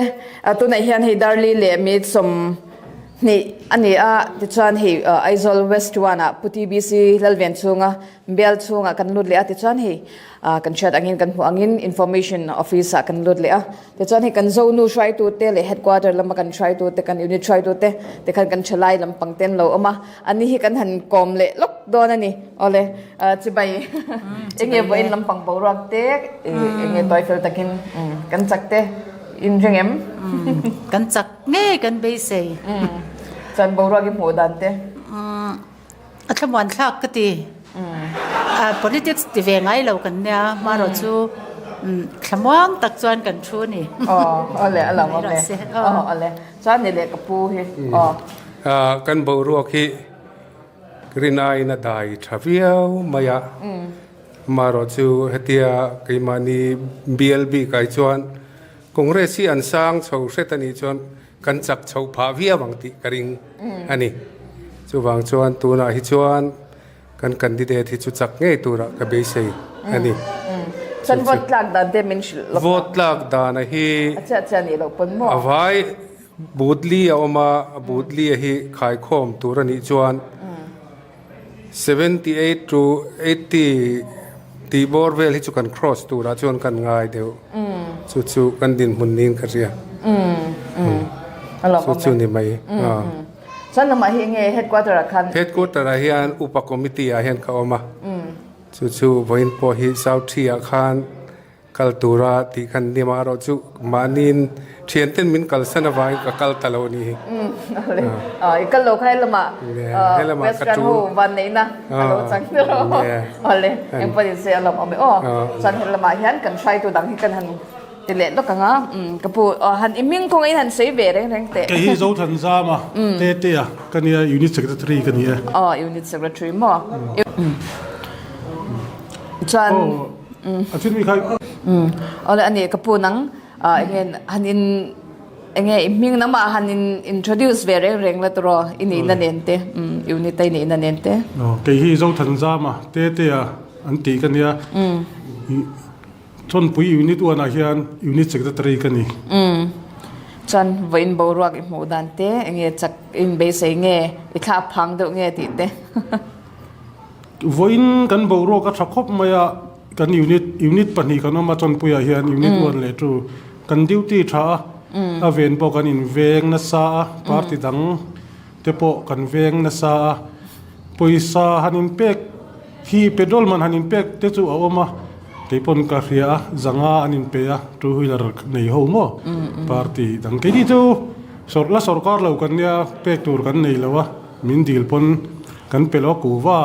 tunah hian hei Darli leh mi 20 a ni a, tichuan hei Aizawl West One ah Pu TBC Lalven chhunga Bial chhungah kan lut leh a tichuan hei kan hriat angin kan hmuh angin information office ah kan lut leh a tichuan hei kan zonu hruaitute leh headquarter lama kan hruaitute kan unit hruaitute tikhan kan thalai lampang te an lo awm a ani hi kan han kawm leh lawk dawn a ni awle chibai enge vawiin lampang boruak te enge tawi fel takin kan chak te in ring em kan chak ngei kan beisei chuan boruak i hmuh dan te. A thlamuan thlak ka ti. Politics ti ve ngai lo kan nia, hmarawh chu thlamuang tak chuan kan thu a ni. Aw awle a lo awm e. Aw awle. Chuan ni leh ka pu hi. Aw. Kan boruak hi rinaiin a dai tha viau mai a. Hmarawh chu hetia keimahni bial bik ai chuan Congress hi an sang chho hret a nih chuan Kan chak chhoh phah viau ang tih ka ring a ni. Chuvang chuan tunah hi chuan kan candidate hi chu chak ngei turah ka beisei a ni. Chuan vote tlak dan te min hrilh lawk a. Vote tlak dana hi A chiah chiah nih loh pawn maw? A vai booth li a awm a, a booth li a hi khaikhawm tur a nih chuan 78 to 80 tih bawr vel hi chu kan cross turah chuan kan ngai deuh. Chu chu kan dinhmun niin ka hria. Chu chu ni mai. Chuan lamah hi enge headquarter ah khan? Headquarter ah hian upa committee ah hian ka awm a. Chu chu vawiin pawh hi South Tree ah khan Kal tura tih khan ni mah erawh chu mahniin thianten min kalsan avangin ka kal ta lo a ni hi. I kal lo kha helamah West Run ho vanneihna a lo chang ber aw. Awle, engpawh ni se a lawm awm e aw. Chuan helamah hian kan hruaitu dang hi kan han ti leh lawk ang a. Ka pu han i hming kawngin han sawi ve reng reng teh. Kei hi Zothanzama Tetea ka nia, Unit Secretary ka ni e. Aw, Unit Secretary maw? Chuan. A thil mi kha. Awle ani ka pu nang enge han in enge i hming namah han in introduce ve reng reng la turaw i nihna nen te unit a i nihna nen te. Kei hi Zothanzama Tetea an tih ka nia. Chawnpui unit uanah hian unit secretary ka ni. Chuan vawiin boruak i hmuh dan te enge chak in beisei nge i thlak phang deuh nge tih te. Vawiin kan boruak a tha khawp mai a, kan unit unit pahnih kan awm a Chawnpuiah hian unit one leh two kan duty tha a, a ven pawh kan inveng nasa a, party dang te pawh kan veng nasa a, pawisa han inpek hi petrol man han inpek te chu a awm a, kei pawn ka hria a, zanga an inpe a, two wheeler nei ho maw party dang keini chu la sawrkar lo kan nia pek tur kan nei lo a. Min dil pawn kan pe lo kuva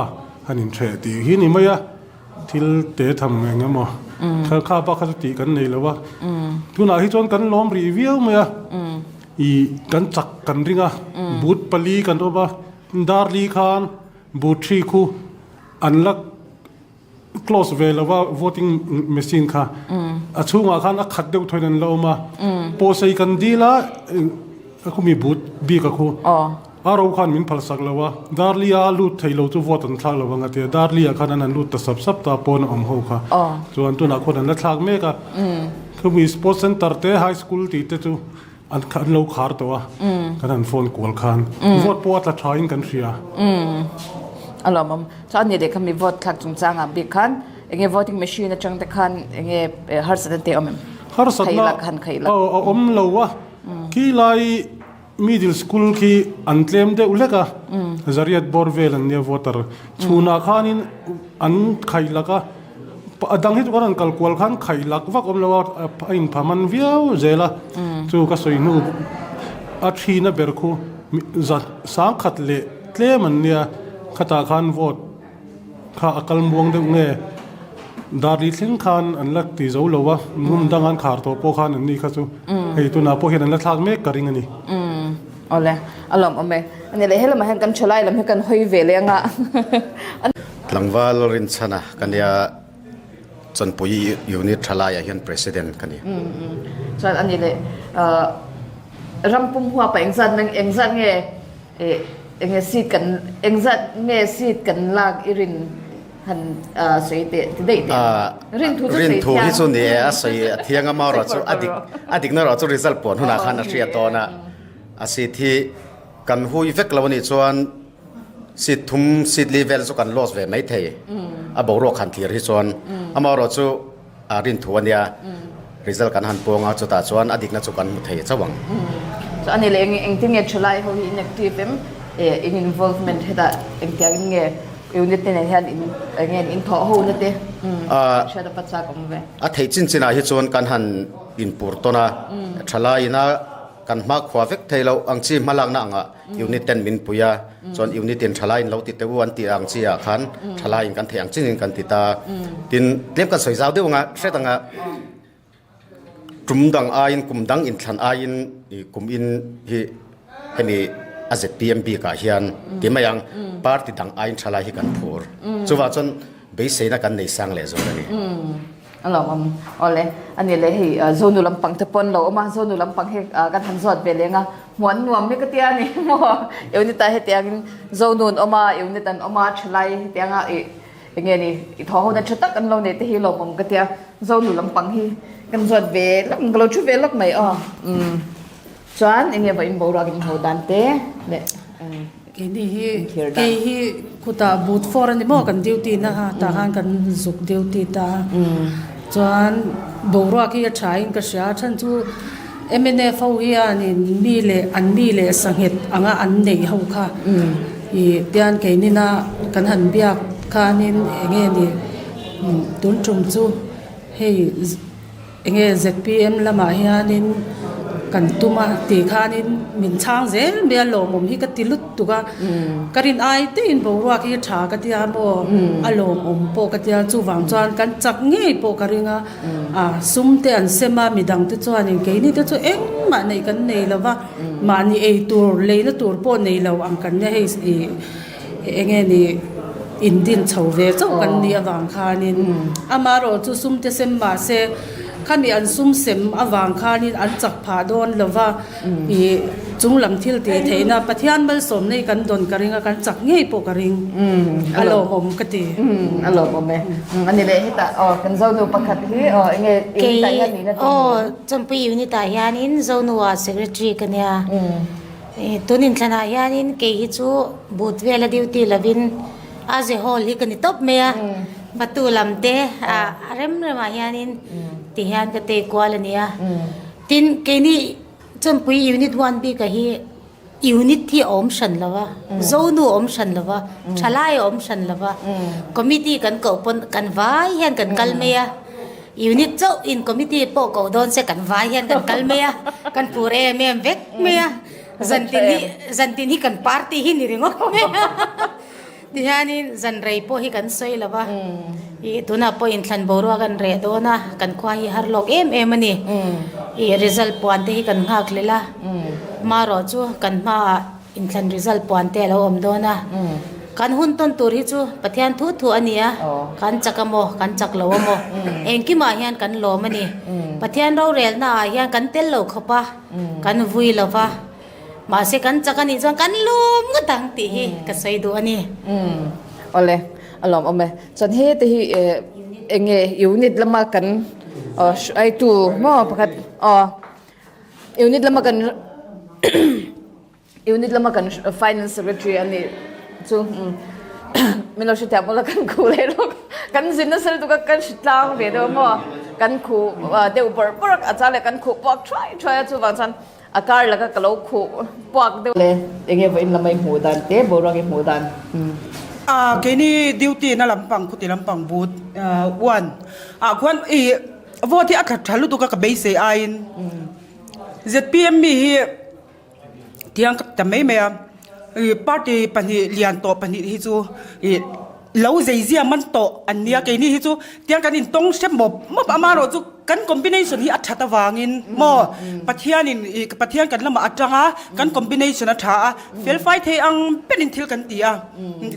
han inhreh tih hi ni mai a, thil te tham eng emaw kha kha bak kha chu tih kan nei lo a, tunah hi chuan kan lawm rih viau mai a, ih kan chak kan ring a, boot pali kan awm a, darli khan boot thi khu an la Close ve lova voting machine kha a chhungah khan a khat deuh thawiin an la awm a, pawhsei kan dil a a khumi but bik a khu a ro khan min phalsak lo a, Darli a lut thei lo chu vote an thlak lo ang a ti a, Darli ah khan an han lut ta sap sap ta pawn a awm ho kha chuan tunah khuan an la thlak mek a, khumi sports center te high school tih te chu An an lo khar tawh a, kan han phone kual khan vote pawh a tla tha in kan hria. A lawmawm. Chuan ni leh kha mi vote thlak chungchangah bik khan enge voting machine atang te khan enge harsatna te awm em? Harsatna a awm lo a, khi lai middle school khi an tlem deuh hlek a, zariat bawr vel an nia voter chhunah khanin an khailak a. A dang hi chu kan rawn kal kual khan khaih lak vak awm lo a, a inpha man viau zel a, chu ka sawi hnu a thina ber khu za sangkhat leh tlem an nia, khatah khan vote kha a kal muang deuh nge Darli thleng khan an la ti zo lo a, hmun dang an khar tawh pawh khan an ni kha chu hei tunah pawh hian an la thlak mek ka ring a ni. Awle, a lawmawm e. Ani leh helamah hian kan thalai lam hi kan hawi ve leh anga. Tlangval Rinchhana ka nia. Chawnpui Unit thalaiah hian President ka ni. Chuan a ni leh ram pum huapa engzat engzat nge enge seat kan engzat nge seat kan lak i rin han sawi teh ti daih teh ang. Rin thu chu sawi thiang. Rin thu hi chu ni e a sawi a thiang a marawh chu a dik a dikna erawh chu result puan hunah khan a hriat dawn a, a seat hi kan hui vek lo a nih chuan Seat thum, seat li vel chu kan loss ve mai thei. A boruak han thlir hi chuan amaherawh chu a rin thu a nia. Result kan han puang a, chutah chuan a dikna chu kan hmu thei chauh ang. Chu a ni leh eng engtin nge thalai ho hi in active em? In involvement hetah engtiangin nge unit te nen hian in eng nge in thawh ho na te hriat a pa chak awm ve. A theih chin chinah hi chuan kan han inpur tawn a, thalai ina kan hmakhua vek thei loh ang chi hmalakna angah Unit ten min pui a, chuan unit in thalai in lo ti teuh an tih ang chi ah khan thalai in kan theih ang chin in kan ti ta. Tin, tlem kan sawi zau deuh anga hret anga tum dang aiin kum dang inthlan aiin i kum in hi hemi a zpm bik ah hian ti mai ang party dang aiin thalai hi kan phur. Chuvah chuan beiseina kan nei sang leh zawk a ni. A lo awm. Awle, a ni leh hei Zonu lampang te pawn lo awm a, Zonu lampang hi kan han zawt ve leng a, hmuan nuam hi ka tia a ni maw? Unit ah hetiangin Zonu an awm a, unit an awm a, thalai hetianga ih eng nge ni i thaw ho na tha tak an lo nei te hi lawmawm ka tia, Zonu lampang hi kan zawt ve lawk, ka lo thu ve lawk mai aw. Umm. Chuan enge vawiin boruak in ho dan te leh Keini hi kei hi khutah boot four a ni maw kan duty na a tah khan kan zuk duty ta a chuan boruak hi a tha in ka hria a chhan chu mnf ho hianin mi leh an mi leh sanghet anga an neih ho kha ih tian keinina kan han biak khanin enge ni tun tum chu hei. Enge zpm lamah hianin kan tum a tih khanin min chhang zel mai a lawmawm hi ka ti lut tuk a, ka rin ai teiin boruak hi tha ka tia maw a lawmawm pawh ka tia chuvang chuan kan chak ngei pawh ka ring a, ah sum te an sem a midang te chuanin keini te chu engmah neih kan nei lo va mahni ei tur leina tur pawh nei lo ang kan nia hei ih. Enge ni indin chho ve chauh kan nih avang khanin amaherawh chu sum te sem mahse khami an sum sem avang khanin an chak phah dawn lova ih chung lam thil tih theihna Pathian malsawmna hi kan dawn ka ring a kan chak ngei pawh ka ring a lawmawm ka ti. A lawmawm e. A ni leh hetah aw kan Zonu pakhat hi aw enge unit ah hian nihna Kei aw Chawnpui unit ah hianin Zonu ah secretary ka nia. Tun inthlanah hianin kei hi chu boot vela duty lovin a ze hall hi ka ni tawp mai a, fatu lam te a rem remah hianin ti hian ka tei kual a ni a. Tin, keini Chawnpui Unit One bikah hi unit hi a awm hran lo va, Zonu a awm hran lo va, Thalai a awm hran lo va, committee kan koh pawn kan vai hian kan kal mai a. Unit chauh in committee pawh koh dawn se kan vai hian kan kal mai a, kan phur em em vek mai a, zantin hi zantin hi kan party hi ni ringawt mai a, tihianin zan rei pawh hi kan sawi lo va, ih tunah pawh inthlan boruak an reh dawn a, kan khua hi har lawk em em a ni, ih result puan te hi kan nghak hlel a, hmarawh chu kan hmaah. Inthlan result puan te a lo awm dawn a, kan hun tawn tur hi chu Pathian thu thu a ni a, kan chak a maw, kan chak lo a maw, engkimah hian kan lawm a ni. Pathian rorelna ah hian kan tel lo khawp a, kan vui lo va, mahse kan chak a nih chuan kan lawm ngawt ang tih hi ka sawi duh a ni. Awle, a lawm awm e. Chuan hete hi eng nge unit lama kan hruaitu maw pakhat aw unit lama kan Unit lama kan Finance Secretary a nih chu min lo hrethiam ula kan khuh leh lawk kan zin nasa lutuk a kan hre tlang ve deuh maw kan khuh deuh bawrh bawrh a chang leh kan khuh puak thuai thuai a chuvang chuan a kar laka ka lo khuh puak deuh le enge vawiin lama i hmuh dan te boruak i hmuh dan. Keini duty na lampang khuti lampang but one ah khuan i vote hi a thla tha lutuk a ka beisei aiin zpm mi hi Tiang ka ta mai mai a, ih party pahnih lian tawh pahnih hi chu ih. Lo zeizia man tawh an nia keini hi chu tiang kan intawng hrep mawp mawp a amaherawhchu kan combination hi a that avangin maw Pathianin ih Pathian kan lamah atang a kan combination a tha a felfai thei ang berin thil kan ti a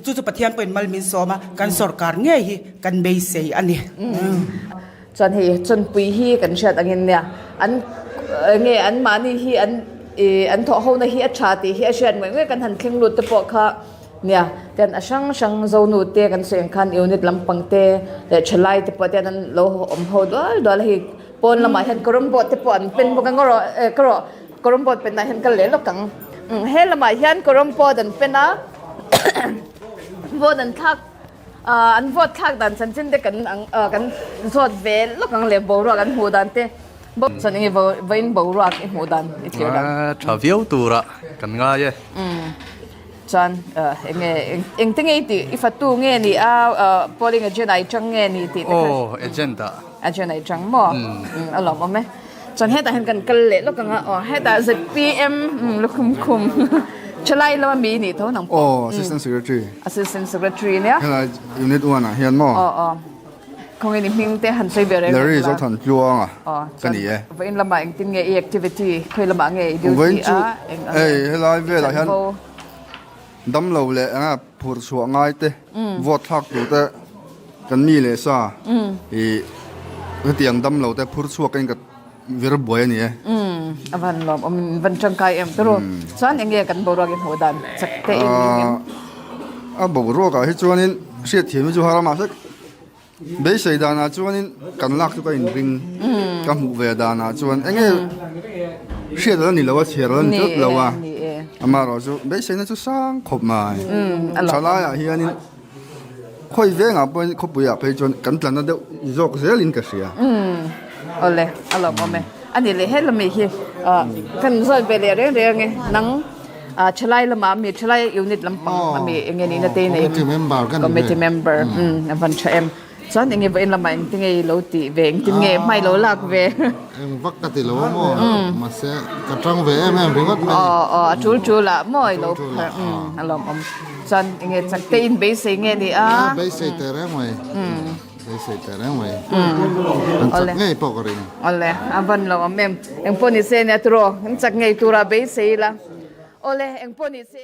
chu chu Pathian pawhin mal min sawm a kan sorkar ngei hi kan beisei a ni. Chuan hei chawnpui hi kan hriat angin nia an enge an mahni hi an ih an thawh hona hi a tha tih hi a hriat ngawih ngawih kan han thleng lut te pawh kha Nia, tian a hrang hrang Zonu te kan sawi ang khan unit lampang te leh thalai te pawh tian an lo awm ho dual dual a hei pawn lamah hian kawrawm board te pawh an pen bawk a ngaw rawh eh ka rawh kawrawm board penah hian ka leh lawk ang he lamah hian kawrawm board an pen a vote an thlak ah an vote thlak dan chanchin te kan ang ah kan zawt ve lawk ang leh boruak an hmuh dan te chuan enge vawiin boruak i hmuh dan i thlir dan. Tha viau turah kan ngai e. Chuan enge engte nge i tih i fatu nge ni a polling agent ah i tang nge ni tih te kha. Aw agent ah. Agent ah i tang maw? A lawm awm e. Chuan hetah hian kan kal leh lawk ang a aw hetah ZPM lukhum khum thalai lama mi i nih tho nang pawh. Aw assistant secretary. Assistant secretary nia. Helai unit one ah hian maw? Aw aw. Khawnge ni hming te han sawi ve reng reng Larry Zothan Tluanga ka ni e. Vawiin lamah engtin nge i activity khawi lamah nge i duty a eng ang nge helai velah hian damlo leh eng a phur chhuah ngai te vote thlak tur te kan mi leh sa i hetiang damlo te phur chhuak in ka vir buai a ni e. A van lawm awm in van tangkai em tawrh u. Chuan eng nge kan boruak i hmuh dan chak te in ring em? A boruak ah hi chuanin hriatthiam hi chu har a mahse Beisei danah chuanin kan lak chu ka inring ka hmuh ve danah chuan eng nge hriat ala ni lo a chhiar ala ni tlat lo a amaherawh chu beiseina chu sang khawp mai thalaiah hianin khawi vengah pawhin khawpuiah phei chuan kan tlanna deuh zawk zelin ka hria. Awle a lawmawm e a ni leh helami hi kan zawt ve leh reng reng e nang. Thalai lamah mi thalai unit lampang ami enge nihna te nei committee member kan committee member a van tha em chuan enge vawiin lamah engti nge i lo tih ve engtin nge hmai lo lak ve eng vak ka ti lo a maw mahse ka tang ve em em ringawt mai aw aw a tul tul ah maw i lo phar a lawmawm chuan enge chak te in beisei nge ni a beisei teh reng mai. Beisei teh reng mai. An chak ngei pawh ka ring. Awle, a van lo awm em. Engpawh ni se nia tiraw, an chak ngei tura beisei ila. Awle, engpawh ni se.